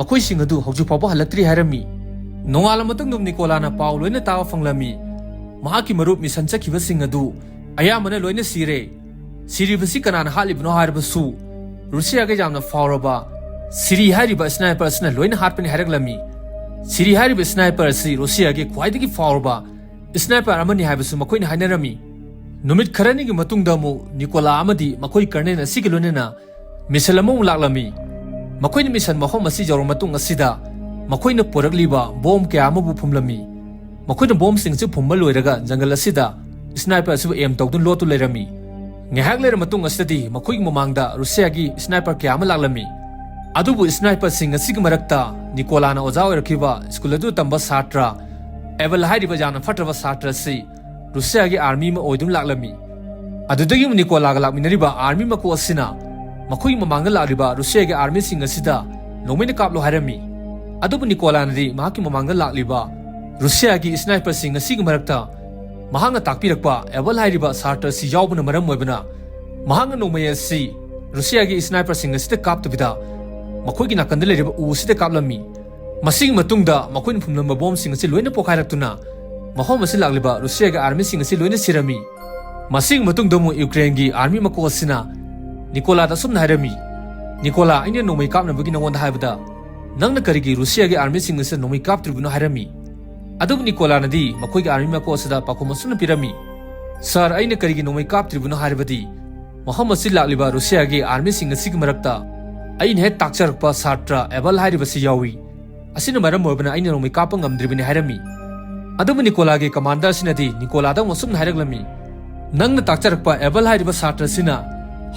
"ꯃꯈꯣꯏꯁꯤꯡ ꯑꯗꯨ ꯍꯧꯖꯤꯛ ꯐꯥꯎꯕ ꯍꯜꯂꯛꯇ꯭ꯔꯤ" ꯍꯥꯏꯔꯝꯃꯤ꯫ ꯅꯣꯡꯉꯥꯜꯂ ꯃꯇꯨꯡꯗ ꯅꯤꯀꯣꯂꯥꯅ ꯄꯥꯎ ꯂꯣꯏꯅ ꯇꯥꯕ ꯐꯪꯂꯝꯃꯤ꯫ ꯃꯍꯥꯛꯀꯤ ꯃꯔꯨꯞ ꯃꯤꯁꯟ ꯆꯠꯈꯤꯕꯁꯤꯡ ꯑꯗꯨ ꯑꯌꯥꯝꯕꯅ ꯂꯣꯏꯅ ꯁꯤꯔꯦ꯫ ꯁꯤꯔꯤꯕꯁꯤ ꯀꯅꯥꯅ ꯍꯥꯠꯂꯤꯕꯅꯣ ꯍꯥꯏꯔꯕꯁꯨ ꯔꯨꯁꯤꯌꯥꯒꯤ ꯌꯥꯝꯅ ꯐꯥꯎꯔꯕ ꯁꯤꯔꯤ ꯍꯥꯏꯔꯤꯕ ꯁ꯭ꯅꯥꯏꯄꯔ ꯑꯁꯤꯅ ꯂꯣꯏꯅ ꯍꯥꯠꯄꯅꯤ ꯍꯥꯏꯔꯛꯂꯝꯃꯤ꯫ ꯁꯤꯔꯤ ꯍꯥꯏꯔꯤꯕ ꯁ꯭ꯅꯥꯏꯄꯔ ꯑꯁꯤ ꯔꯨꯁꯤꯌꯥꯒꯤ ꯈ꯭ꯋꯥꯏꯗꯒꯤ ꯐꯥꯎꯔꯕ ꯁ꯭ꯅꯥꯏꯄꯔ ꯑꯃꯅꯤ ꯍꯥꯏꯕꯁꯨ ꯃꯈꯣꯏꯅ ꯍꯥꯏꯅꯔꯝꯃꯤ꯫ ꯅꯨꯃꯤꯠ ꯈꯔꯅꯤꯒꯤ ꯃꯇꯨꯡꯗ ꯑꯃꯨꯛ ꯅꯤꯀꯣꯂꯥ ꯑꯃꯗꯤ ꯃꯈꯣꯏ ꯀꯔꯅꯦꯜ ꯑꯁꯤꯒ ꯂꯣꯏꯅꯅ ꯃꯤꯁꯟ ꯑꯃꯃꯨꯛ ꯂꯥꯛꯂꯝꯃꯤ꯫ ꯃꯈꯣꯏꯅ ꯃꯤꯁꯟ ꯃꯐꯝ ꯑꯁꯤ ꯌꯧꯔꯕ ꯃꯇꯨꯡ ꯑꯁꯤꯗ ꯃꯈꯣꯏꯅ ꯄꯨꯔꯛꯂꯤꯕ ꯕꯣꯝ ꯀꯌꯥ ꯑꯃꯕꯨ ꯐꯨꯝꯂꯝꯃꯤ꯫ ꯃꯈꯣꯏꯅ ꯕꯣꯝꯁꯤꯡ ꯑꯁꯤ ꯐꯨꯝꯕ ꯂꯣꯏꯔꯒ ꯖꯪꯒꯜ ꯑꯁꯤꯗ ꯁ꯭ꯅꯥꯏꯄꯔ ꯑꯁꯤꯕꯨ ꯑꯦꯝ ꯇꯧꯗꯨꯅ ꯂꯣꯠꯇꯨꯅ ꯂꯩꯔꯝꯃꯤ꯫ ꯉꯥꯏꯍꯥꯛ ꯂꯩꯔꯕ ꯃꯇꯨꯡ ꯑꯁꯤꯗꯗꯤ ꯃꯈꯣꯏꯒꯤ ꯃꯃꯥꯡꯗ ꯔꯨꯁꯤꯌꯥꯒꯤ ꯁ꯭ꯅꯥꯏꯄꯔ ꯀꯌꯥ ꯑꯃ ꯂꯥꯛꯂꯝꯃꯤ꯫ ꯑꯗꯨꯕꯨ ꯁ꯭ꯅꯥꯏꯄꯔꯁꯤꯡ ꯑꯁꯤꯒꯤ ꯃꯔꯛꯇ ꯅꯤꯀꯣꯂꯥꯅ ꯑꯣꯖꯥ ꯑꯣꯏꯔꯛꯈꯤꯕ ꯁ꯭ꯀꯨꯜ ꯑꯗꯨ ꯇꯝꯕ ꯁꯥꯇ꯭ꯔ ꯑꯦꯕꯜ ꯍꯥꯏꯔꯤꯕ ꯌꯥꯝꯅ ꯐꯠꯇ꯭ꯔꯕ ꯁꯥꯇ꯭ꯔ ꯑꯁꯤ ꯔꯨꯁꯤꯌꯥꯒꯤ ꯑꯥꯔꯃꯤ ꯑꯃ ꯑꯣꯏꯗꯨꯅ ꯂꯥꯛꯂꯝꯃꯤ꯫ ꯑꯗꯨꯗꯒꯤ ꯅꯤꯀꯣꯂꯥꯒ ꯂꯥꯛꯃꯤꯟꯅꯔꯤꯕ ꯑꯥꯔꯃꯤ ꯃꯀꯣꯛ ꯑꯁꯤꯅ ꯃꯈꯣꯏꯒꯤ ꯃꯃꯥꯡꯗ ꯂꯥꯛꯂꯤꯕ ꯔꯨꯁꯤꯌꯥꯒꯤ ꯑꯥꯔꯃꯤꯁꯤꯡ ꯑꯁꯤꯗ ꯅꯣꯡꯃꯩꯅ ꯀꯥꯞꯂꯣ ꯍꯥꯏꯔꯝꯃꯤ꯫ ꯑꯗꯨꯕꯨ ꯅꯤꯀꯣꯂꯥꯅꯗꯤ ꯃꯍꯥꯛꯀꯤ ꯃꯃꯥꯡꯗ ꯂꯥꯛꯂꯤꯕ ꯔꯨꯁꯤꯌꯥꯒꯤ ꯁ꯭ꯅꯥꯏꯄꯔꯁꯤꯡ ꯑꯁꯤꯒꯤ ꯃꯔꯛꯇ ꯃꯍꯥꯛꯅ ꯇꯥꯛꯄꯤꯔꯛꯄ ꯑꯦꯕꯜ ꯍꯥꯏꯔꯤꯕ ꯁꯥꯇ꯭ꯔ ꯑꯁꯤ ꯌꯥꯎꯕꯅ ꯃꯔꯝ ꯑꯣꯏꯕꯅ ꯃꯍꯥꯛꯅ ꯅꯣꯡꯃꯩ ꯑꯁꯤ ꯔꯨꯁꯤꯌꯥꯒꯤ sniperꯁꯤꯡ ꯑꯁꯤꯗ ꯀꯥꯞꯇꯕꯤꯗ ꯃꯈꯣꯏꯒꯤ ꯅꯥꯀꯟꯗ ꯂꯩꯔꯤꯕ ꯎ ꯑꯁꯤꯗ ꯀꯥꯞꯂꯝꯃꯤ꯫ ꯃꯁꯤꯒꯤ ꯃꯇꯨꯡꯗ ꯃꯈꯣꯏꯅ ꯐꯨꯝꯂꯝꯕ ꯕꯣꯝꯁꯤꯡ ꯑꯁꯤ ꯂꯣꯏꯅ ꯄꯣꯈꯥꯏꯔꯛꯇꯨꯅ ꯃꯐꯝ ꯑꯁꯤ ꯂꯥꯛꯂꯤꯕ ꯔꯨꯁꯤꯌꯥꯒꯤ armyꯁꯤꯡ ꯑꯁꯤ ꯂꯣꯏꯅ ꯁꯤꯔꯝꯃꯤ꯫ ꯃꯁꯤꯒꯤ ꯃꯇꯨꯡꯗ ꯑꯃꯨꯛ ꯌꯨꯀ꯭ꯔꯦꯟꯒꯤ army ꯃꯀꯣꯛ ꯑꯁꯤꯅ ꯅꯤꯀꯣꯂꯥꯗ ꯑꯁꯨꯝꯅ ꯍꯥꯏꯔꯝꯃꯤ, "ꯅꯤꯀꯣꯂꯥ, ꯑꯩꯅ ꯅꯣꯡꯃꯩ ꯀꯥꯞꯅꯕꯒꯤ ꯅꯉꯣꯟꯗ ꯍꯥꯏꯕꯗ ꯅꯪꯅ ꯀꯔꯤꯒꯤ ꯔꯨꯁꯤꯌꯥꯒꯤ armyꯁꯤꯡ ꯑꯁꯤꯗ ꯅꯣꯡꯃꯩ ꯀꯥꯞꯇ꯭ꯔꯤꯕꯅꯣ?" ꯍꯥꯏꯔꯝꯃꯤ꯫ ꯑꯗꯨꯕꯨ ꯅꯤꯀꯣꯂꯥꯅꯗꯤ ꯃꯈꯣꯏꯒꯤ army ꯃꯀꯣꯛ ꯑꯁꯤꯗ ꯄꯥꯎꯈꯨꯝ ꯑꯁꯨꯝꯅ ꯄꯤꯔꯝꯃꯤ, "Sir, ꯑꯩꯅ ꯀꯔꯤꯒꯤ ꯅꯣꯡꯃꯩ ꯀꯥꯞꯇ꯭ꯔꯤꯕꯅꯣ ꯍꯥꯏꯔꯕꯗꯤ ꯃꯐꯝ ꯑꯁꯤ ꯂꯥꯛꯂꯤꯕ ꯔꯨꯁꯤꯌꯥꯒꯤ armyꯁꯤꯡ ꯑꯁꯤꯒꯤ ꯃꯔꯛꯇ ꯑꯩꯅ ꯍꯦꯛ ꯇꯥꯛꯆꯔꯛꯄ ꯁꯥꯇ꯭ꯔ ꯑꯦꯕꯜ ꯍꯥꯏꯔꯤꯕꯁꯤ ꯌꯥꯎꯏ꯫ ꯑꯁꯤꯅ ꯃꯔꯝ ꯑꯣꯏꯕꯅ ꯑꯩꯅ ꯅꯣꯡꯃꯩ ꯀꯥꯞꯄ ꯉꯝꯗ꯭ꯔꯤꯕꯅꯤ" ꯍꯥꯏꯔꯝꯃꯤ꯫ ꯑꯗꯨꯕꯨ ꯅꯤꯀꯣꯂꯥꯒꯤ commander ꯑꯁꯤꯅꯗꯤ ꯅꯤꯀꯣꯂꯥꯗ ꯑꯃꯨꯛ ꯑꯁꯨꯝꯅ ꯍꯥꯏꯔꯛꯂꯝꯃꯤ, "ꯅꯪꯅ ꯇꯥꯛꯆꯔꯛꯄ ꯑꯦꯕꯜ ꯍꯥꯏꯔꯤꯕ ꯁꯥꯇ꯭ꯔ ꯑꯁꯤꯅ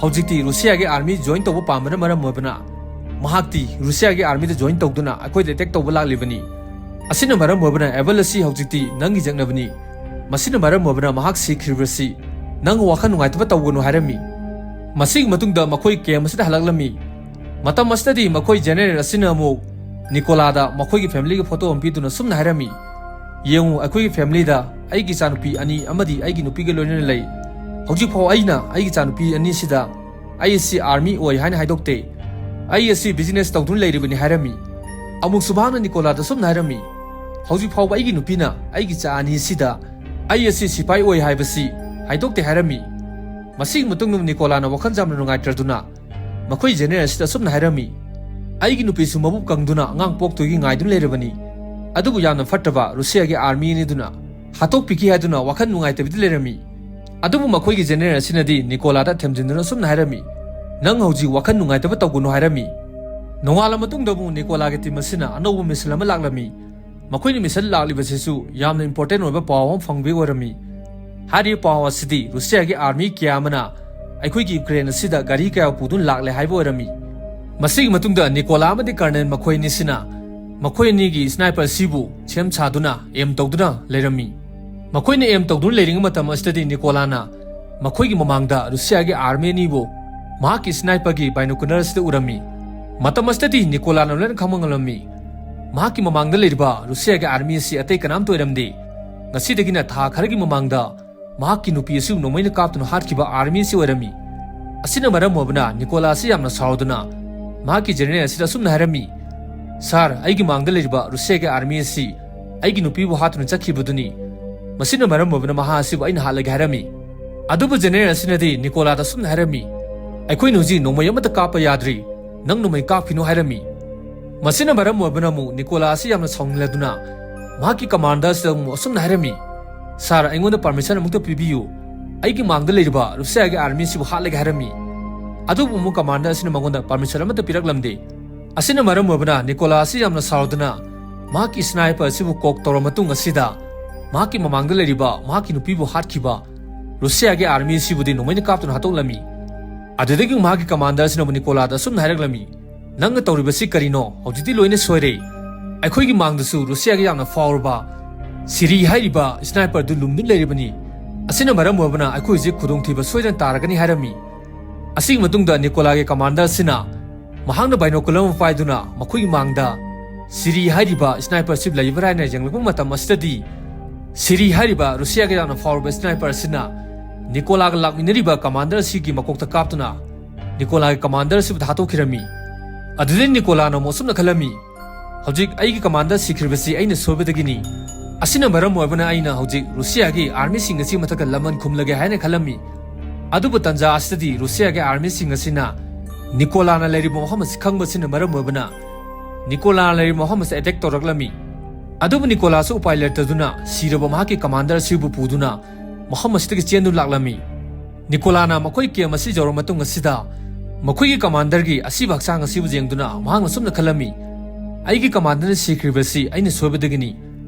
ꯍꯧꯖꯤꯛꯇꯤ ꯔꯨꯁꯤꯌꯥꯒꯤ army join ꯇꯧꯕ ꯄꯥꯝꯕꯅ ꯃꯔꯝ ꯑꯣꯏꯕꯅ ꯃꯍꯥꯛꯇꯤ ꯔꯨꯁꯤꯌꯥꯒꯤ armyꯗ join ꯇꯧꯗꯨꯅ ꯑꯩꯈꯣꯏꯗ attack ꯇꯧꯕ ꯂꯥꯛꯂꯤꯕꯅꯤ꯫ ꯑꯁꯤꯅ ꯃꯔꯝ ꯑꯣꯏꯕꯅ ꯑꯦꯕꯜ ꯑꯁꯤ ꯍꯧꯖꯤꯛꯇꯤ ꯅꯪꯒꯤ ꯌꯦꯛꯅꯕꯅꯤ꯫ ꯃꯁꯤꯅ ꯃꯔꯝ ꯑꯣꯏꯕꯅ ꯃꯍꯥꯛ ꯁꯤꯈ꯭ꯔꯤꯕꯁꯤ ꯅꯪ ꯋꯥꯈꯜ ꯅꯨꯡꯉꯥꯏꯇꯕ ꯇꯧꯒꯅꯨ" ꯍꯥꯏꯔꯝꯃꯤ꯫ ꯃꯁꯤꯒꯤ ꯃꯇꯨꯡꯗ ꯃꯈꯣꯏ camp ꯑꯁꯤꯗ ꯍꯜꯂꯛꯂꯝꯃꯤ꯫ ꯃꯇꯝ ꯑꯁꯤꯗꯗꯤ ꯃꯈꯣꯏ general ꯑꯁꯤꯅ ꯑꯃꯨꯛ ꯅꯤꯀꯣꯂꯥꯗ ꯃꯈꯣꯏꯒꯤ familyꯒꯤ photo ꯑꯃ ꯄꯤꯗꯨꯅ ꯁꯨꯝꯅ ꯍꯥꯏꯔꯝꯃꯤ, "ꯌꯦꯡꯉꯨ, ꯑꯩꯈꯣꯏꯒꯤ familyꯗ ꯑꯩꯒꯤ ꯏꯆꯥꯅꯨꯄꯤ ꯑꯅꯤ ꯑꯃꯗꯤ ꯑꯩꯒꯤ ꯅꯨꯄꯤꯒ ꯂꯣꯏꯅꯅ ꯂꯩ꯫ ꯍꯧꯖꯤꯛꯐꯥꯎ ꯑꯩꯅ ꯑꯩꯒꯤ ꯏꯆꯥꯅꯨꯄꯤ ꯑꯅꯤꯁꯤꯗ ꯑꯩ ꯑꯁꯤ army ꯑꯣꯏ ꯍꯥꯏꯅ ꯍꯥꯏꯗꯣꯛꯇꯦ꯫ ꯑꯩ ꯑꯁꯤ business ꯇꯧꯗꯨꯅ ꯂꯩꯔꯤꯕꯅꯤ" ꯍꯥꯏꯔꯝꯃꯤ꯫ ꯑꯃꯨꯛꯁꯨ ꯃꯍꯥꯛꯅ ꯅꯤꯀꯣꯂꯥꯗ ꯁꯨꯝꯅ ꯍꯥꯏꯔꯝꯃꯤ, "ꯍꯧꯖꯤꯛ ꯐꯥꯎꯕ ꯑꯩꯒꯤ ꯅꯨꯄꯤꯅ ꯑꯩꯒꯤ ꯏꯆꯥ ꯑꯅꯤꯁꯤꯗ ꯑꯩ ꯑꯁꯤ ꯁꯤꯐꯥꯏ ꯑꯣꯏ ꯍꯥꯏꯕꯁꯤ ꯍꯥꯏꯗꯣꯛꯇꯦ" ꯍꯥꯏꯔꯝꯃꯤ꯫ ꯃꯁꯤꯒꯤ ꯃꯇꯨꯡꯗ ꯅꯤꯀꯣꯂꯥꯅ ꯋꯥꯈꯜ ꯌꯥꯝꯅ ꯅꯨꯡꯉꯥꯏꯇ꯭ꯔꯗꯨꯅ ꯃꯈꯣꯏ general ꯑꯁꯤꯗ ꯑꯁꯨꯝꯅ ꯍꯥꯏꯔꯝꯃꯤ, "ꯑꯩꯒꯤ ꯅꯨꯄꯤꯁꯨ ꯃꯕꯨꯛ ꯀꯪꯗꯨꯅ ꯑꯉꯥꯡ ꯄꯣꯛꯇꯣꯏꯒꯤ ꯉꯥꯏꯗꯨꯅ ꯂꯩꯔꯕꯅꯤ, ꯑꯗꯨꯕꯨ ꯌꯥꯝꯅ ꯐꯠꯇꯕ ꯔꯨꯁꯤꯌꯥꯒꯤ army ꯑꯅꯤꯗꯨꯅ ꯍꯥꯠꯇꯣꯛꯄꯤꯈꯤ ꯍꯥꯏꯗꯨꯅ ꯋꯥꯈꯜ ꯅꯨꯡꯉꯥꯏꯇꯕꯤꯗ ꯂꯩꯔꯝꯃꯤ"꯫ ꯑꯗꯨꯕꯨ ꯃꯈꯣꯏꯒꯤ general ꯑꯁꯤꯅꯗꯤ ꯅꯤꯀꯣꯂꯥꯗ ꯊꯦꯝꯖꯤꯟꯗꯨꯅ ꯑꯁꯨꯝꯅ ꯍꯥꯏꯔꯝꯃꯤ, "ꯅꯪ ꯍꯧꯖꯤꯛ ꯋꯥꯈꯜ ꯅꯨꯡꯉꯥꯏꯇꯕ ꯇꯧꯒꯅꯨ" ꯍꯥꯏꯔꯝꯃꯤ꯫ ꯅꯣꯡꯉꯥꯜꯂ ꯃꯇꯨꯡꯗ ꯑꯃꯨꯛ ꯅꯤꯀꯣꯂꯥꯒꯤ team ꯑꯁꯤꯅ ꯑꯅꯧꯕ missile ꯑꯃ ꯂꯥꯛꯂꯝꯃꯤ꯫ ꯃꯈꯣꯏꯅ missile ꯂꯥꯛꯂꯤꯕꯁꯤꯁꯨ ꯌꯥꯝꯅ important ꯑꯣꯏꯕ ꯄꯥꯎ ꯑꯃ ꯐꯪꯕꯒꯤ ꯑꯣꯏꯔꯝꯃꯤ꯫ ꯍꯥꯏꯔꯤꯕ ꯄꯥꯎ ꯑꯁꯤꯗꯤ ꯔꯨꯁꯤꯌꯥꯒꯤ army ꯀꯌꯥ ꯑꯃꯅ ꯑꯩꯈꯣꯏꯒꯤ ꯌꯨꯀ꯭ꯔꯦꯟ ꯑꯁꯤꯗ ꯒꯥꯔꯤ ꯀꯌꯥ ꯄꯨꯗꯨꯅ ꯂꯥꯛꯂꯦ ꯍꯥꯏꯕ ꯑꯣꯏꯔꯝꯃꯤ꯫ ꯃꯁꯤꯒꯤ ꯃꯇꯨꯡꯗ ꯅꯤꯀꯣꯂꯥ ꯑꯃꯗꯤ colonel ꯃꯈꯣꯏ ꯑꯅꯤꯁꯤꯅ ꯃꯈꯣꯏ ꯑꯅꯤꯒꯤ sniper ꯑꯁꯤꯕꯨ ꯁꯦꯝ ꯁꯥꯗꯨꯅ aim ꯇꯧꯗꯨꯅ ꯂꯩꯔꯝꯃꯤ꯫ ꯃꯈꯣꯏꯅ aim ꯇꯧꯗꯨꯅ ꯂꯩꯔꯤꯉꯩ ꯃꯇꯝ ꯑꯁꯤꯗꯗꯤ ꯅꯤꯀꯣꯂꯥꯅ ꯃꯈꯣꯏꯒꯤ ꯃꯃꯥꯡꯗ ꯔꯨꯁꯤꯌꯥꯒꯤ army ꯑꯅꯤꯕꯨ ꯃꯍꯥꯛꯀꯤ sniperꯒꯤ binocular ꯑꯁꯤꯗ ꯎꯔꯝꯃꯤ꯫ ꯃꯇꯝ ꯑꯁꯤꯗꯗꯤ ꯅꯤꯀꯣꯂꯥꯅ ꯂꯣꯏꯅ ꯈꯪꯕ ꯉꯝꯂꯝꯃꯤ꯫ ꯃꯍꯥꯛꯀꯤ ꯃꯃꯥꯡꯗ ꯂꯩꯔꯤꯕ ꯔꯨꯁꯤꯌꯥꯒꯤ army ꯑꯁꯤ ꯑꯇꯩ ꯀꯅꯥꯝꯇ ꯑꯣꯏꯔꯝꯗꯦ꯫ ꯉꯁꯤꯗꯒꯤꯅ ꯊꯥ ꯈꯔꯒꯤ ꯃꯃꯥꯡꯗ ꯃꯍꯥꯛꯀꯤ ꯅꯨꯄꯤ ꯑꯁꯤꯕꯨ ꯅꯣꯡꯃꯩꯅ ꯀꯥꯞꯇꯨꯅ ꯍꯥꯠꯈꯤꯕ army ꯑꯁꯤ ꯑꯣꯏꯔꯝꯃꯤ꯫ ꯑꯁꯤꯅ ꯃꯔꯝ ꯑꯣꯏꯕꯅ ꯅꯤꯀꯣꯂꯥ ꯑꯁꯤ ꯌꯥꯝꯅ ꯁꯥꯎꯗꯨꯅ ꯃꯍꯥꯛꯀꯤ ꯖꯦꯅꯦꯔꯦꯜ ꯑꯁꯤꯗ ꯑꯁꯨꯝꯅ ꯍꯥꯏꯔꯝꯃꯤ, "ꯁꯥꯔ, ꯑꯩꯒꯤ ꯃꯥꯡꯗ ꯂꯩꯔꯤꯕ ꯔꯨꯁꯤꯌꯥꯒꯤ ꯑꯥꯔꯃꯤ ꯑꯁꯤ ꯑꯩꯒꯤ ꯅꯨꯄꯤꯕꯨ ꯍꯥꯠꯇꯨꯅ ꯆꯠꯈꯤꯕꯗꯨꯅꯤ꯫ ꯃꯁꯤꯅ ꯃꯔꯝ ꯑꯣꯏꯕꯅ ꯃꯍꯥꯛ ꯑꯁꯤꯕꯨ ꯑꯩꯅ ꯍꯥꯠꯂꯒꯦ" ꯍꯥꯏꯔꯝꯃꯤ꯫ ꯑꯗꯨꯕꯨ ꯖꯦꯅꯦꯔꯦꯜ ꯑꯁꯤꯅꯗꯤ ꯅꯤꯀꯣꯂꯥꯗ ꯑꯁꯨꯝꯅ ꯍꯥꯏꯔꯝꯃꯤ, "ꯑꯩꯈꯣꯏꯅ ꯍꯧꯖꯤꯛ ꯅꯣꯡꯃꯩ ꯑꯃꯠꯇ ꯀꯥꯞꯄ ꯌꯥꯗ꯭ꯔꯤ, ꯅꯪ ꯅꯣꯡꯃꯩ ꯀꯥꯞꯈꯤꯅꯨ" ꯍꯥꯏꯔꯝꯃꯤ꯫ ꯃꯁꯤꯅ ꯃꯔꯝ ꯑꯣꯏꯕꯅ ꯑꯃꯨꯛ ꯅꯤꯀꯣꯂꯥ ꯑꯁꯤ ꯌꯥꯝꯅ ꯁꯥꯎꯅꯤꯡꯂꯗꯨꯅ ꯃꯍꯥꯛꯀꯤ ꯀꯃꯥꯟꯗꯔ ꯑꯁꯤꯗ ꯑꯃꯨꯛ ꯑꯁꯨꯝꯅ ꯍꯥꯏꯔꯝꯃꯤ, "ꯁꯥꯔ, ꯑꯩꯉꯣꯟꯗ ꯄꯥꯔꯃꯤꯁꯟ ꯑꯃꯨꯛꯇ ꯄꯤꯕꯤꯌꯨ, ꯑꯩꯒꯤ ꯃꯥꯡꯗ ꯂꯩꯔꯤꯕ ꯔꯨꯁꯤꯌꯥꯒꯤ ꯑꯥꯔꯃꯤ ꯑꯁꯤꯕꯨ ꯍꯥꯠꯂꯒꯦ" ꯍꯥꯏꯔꯝꯃꯤ꯫ ꯑꯗꯨꯕꯨ ꯑꯃꯨꯛ ꯀꯃꯥꯟꯗꯔ ꯑꯁꯤꯅ ꯃꯉꯣꯟꯗ ꯄꯥꯔꯃꯤꯁꯟ ꯑꯃꯠꯇ ꯄꯤꯔꯛꯂꯝꯗꯦ꯫ ꯑꯁꯤꯅ ꯃꯔꯝ ꯑꯣꯏꯕꯅ ꯅꯤꯀꯣꯂꯥ ꯑꯁꯤ ꯌꯥꯝꯅ ꯁꯥꯎꯗꯨꯅ ꯃꯍꯥꯛꯀꯤ ꯁ꯭ꯅꯥꯏꯄꯔ ꯑꯁꯤꯕꯨ ꯀꯣꯛ ꯇꯧꯔꯕ ꯃꯇꯨꯡ ꯑꯁꯤꯗ ꯃꯍꯥꯛꯀꯤ ꯃꯃꯥꯡꯗ ꯂꯩꯔꯤꯕ ꯃꯍꯥꯛꯀꯤ ꯅꯨꯄꯤꯕꯨ ꯍꯥꯠꯈꯤꯕ ꯔꯨꯁꯤꯌꯥꯒꯤ ꯑꯥꯔꯃꯤ ꯑꯁꯤꯕꯨꯗꯤ ꯅꯣꯡꯃꯩꯅ ꯀꯥꯞꯇꯨꯅ ꯍꯥꯠꯇꯣꯛꯂꯝꯃꯤ꯫ ꯑꯗꯨꯗꯒꯤ ꯃꯍꯥꯛꯀꯤ ꯀꯃꯥꯟꯗꯔ ꯑꯁꯤꯅꯕꯨ ꯅꯤꯀꯣꯂꯥꯗ ꯑꯁꯨꯝꯅ ꯍꯥꯏꯔꯛꯂꯝꯃꯤ, "ꯅꯪꯅ ꯇꯧꯔꯤꯕꯁꯤ ꯀꯔꯤꯅꯣ? ꯍꯧꯖꯤꯛꯇꯤ ꯂꯣꯏꯅ ꯁꯣꯏꯔꯦ꯫ ꯑꯩꯈꯣꯏꯒꯤ ꯃꯥꯡꯗꯁꯨ ꯔꯨꯁꯤꯌꯥꯒꯤ ꯌꯥꯝꯅ ꯐꯥꯎꯔꯕ ꯁꯤꯔꯤ ꯍꯥꯏꯔꯤꯕ ꯁ꯭ꯅꯥꯏꯄꯔꯗꯨ ꯂꯨꯝꯗꯨꯅ ꯂꯩꯔꯤꯕꯅꯤ꯫ ꯑꯁꯤꯅ ꯃꯔꯝ ꯑꯣꯏꯕꯅ ꯑꯩꯈꯣꯏ ꯍꯧꯖꯤꯛ ꯈꯨꯗꯣꯡꯊꯤꯕ ꯁꯣꯏꯗꯅ ꯇꯥꯔꯒꯅꯤ" ꯍꯥꯏꯔꯝꯃꯤ꯫ ꯑꯁꯤꯒꯤ ꯃꯇꯨꯡꯗ ꯅꯤꯀꯣꯂꯥꯒꯤ ꯀꯃꯥꯟꯗꯔ ꯑꯁꯤꯅ ꯃꯍꯥꯛꯅ ꯕꯥꯏꯅꯣꯀꯨꯂꯔ ꯑꯃ ꯄꯥꯏꯗꯨꯅ ꯃꯈꯣꯏꯒꯤ ꯃꯥꯡꯗ ꯁꯤꯔꯤ ꯍꯥꯏꯔꯤꯕ ꯁ꯭ꯅꯥꯏꯄꯔ ꯑꯁꯤ ꯂꯩꯕ꯭ꯔꯥ ꯍꯥꯏꯅ ꯌꯦꯡꯂꯛꯄ ꯃꯇꯝ ꯑꯁꯤꯗꯗꯤ, ꯁꯤꯔꯤ ꯍꯥꯏꯔꯤꯕ ꯔꯨꯁꯤꯌꯥꯒꯤ ꯌꯥꯝꯅ ꯐꯥꯎꯔꯕ ꯁ꯭ꯅꯥꯏꯄꯔ ꯑꯁꯤꯅ ꯅꯤꯀꯣꯂꯥꯒ ꯂꯥꯛꯃꯤꯟꯅꯔꯤꯕ ꯀꯃꯥꯟꯗꯔ ꯑꯁꯤꯒꯤ ꯃꯀꯣꯛꯇ ꯀꯥꯞꯇꯨꯅ ꯅꯤꯀꯣꯂꯥꯒꯤ ꯀꯃꯥꯟꯗꯔ ꯑꯁꯤꯕꯨ ꯍꯥꯠꯇꯣꯛꯈꯤꯔꯝꯃꯤ꯫ ꯑꯗꯨꯗꯩ ꯅꯤꯀꯣꯂꯥꯅ ꯑꯃꯨꯛ ꯑꯁꯨꯝꯅ ꯈꯜꯂꯝꯃꯤ, "ꯍꯧꯖꯤꯛ ꯑꯩꯒꯤ ꯀꯃꯥꯟꯗꯔ ꯁꯤꯈ꯭ꯔꯤꯕꯁꯤ ꯑꯩꯅ ꯁꯣꯏꯕꯗꯒꯤꯅꯤ꯫ ꯑꯁꯤꯅ ꯃꯔꯝ ꯑꯣꯏꯕꯅ ꯑꯩꯅ ꯍꯧꯖꯤꯛ ꯔꯨꯁꯤꯌꯥꯒꯤ ꯑꯥꯔꯃꯤꯁꯤꯡ ꯑꯁꯤ ꯃꯊꯛꯇ ꯂꯃꯟ ꯈꯨꯝꯂꯒꯦ" ꯍꯥꯏꯅ ꯈꯜꯂꯝꯃꯤ꯫ ꯑꯗꯨꯕꯨ ꯇꯟꯖꯥ ꯑꯁꯤꯗꯗꯤ ꯔꯨꯁꯤꯌꯥꯒꯤ ꯑꯥꯔꯃꯤꯁꯤꯡ ꯑꯁꯤꯅ ꯅꯤꯀꯣꯂꯥꯅ ꯂꯩꯔꯤꯕ ꯃꯐꯝ ꯑꯁꯤ ꯈꯪꯕꯁꯤꯅ ꯃꯔꯝ ꯑꯣꯏꯕꯅ ꯅꯤꯀꯣꯂꯥꯅ ꯂꯩꯔꯤꯕ ꯃꯐꯝ ꯑꯁꯤ ꯑꯦꯇꯦꯛ ꯇꯧꯔꯛꯂꯝꯃꯤ꯫ ꯑꯗꯨꯕꯨ ꯅꯤꯀꯣꯂꯥꯁꯨ ꯎꯄꯥꯏ ꯂꯩꯔꯛꯇꯗꯨꯅ ꯁꯤꯔꯕ ꯃꯍꯥꯛꯀꯤ ꯀꯃꯥꯟꯗꯔ ꯑꯁꯤꯕꯨ ꯄꯨꯗꯨꯅ ꯃꯐꯝ ꯑꯁꯤꯗꯒꯤ ꯆꯦꯟꯗꯨꯅ ꯂꯥꯛꯂꯝꯃꯤ꯫ ꯅꯤꯀꯣꯂꯥꯅ ꯃꯈꯣꯏ ꯀꯦꯝ ꯑꯁꯤ ꯌꯧꯔꯕ ꯃꯇꯨꯡ ꯑꯁꯤꯗ ꯃꯈꯣꯏꯒꯤ ꯀꯃꯥꯟꯗꯔꯒꯤ ꯑꯁꯤꯕ ꯍꯛꯆꯥꯡ ꯑꯁꯤꯕꯨ ꯌꯦꯡꯗꯨꯅ ꯃꯍꯥꯛꯅ ꯁꯨꯝꯅ ꯈꯜꯂꯝꯃꯤ, "ꯑꯩꯒꯤ ꯀꯃꯥꯟꯗꯔꯅ ꯁꯤꯈ꯭ꯔꯤꯕꯁꯤ ꯑꯩꯅ ꯁꯣꯏꯕꯗꯒꯤꯅꯤ꯫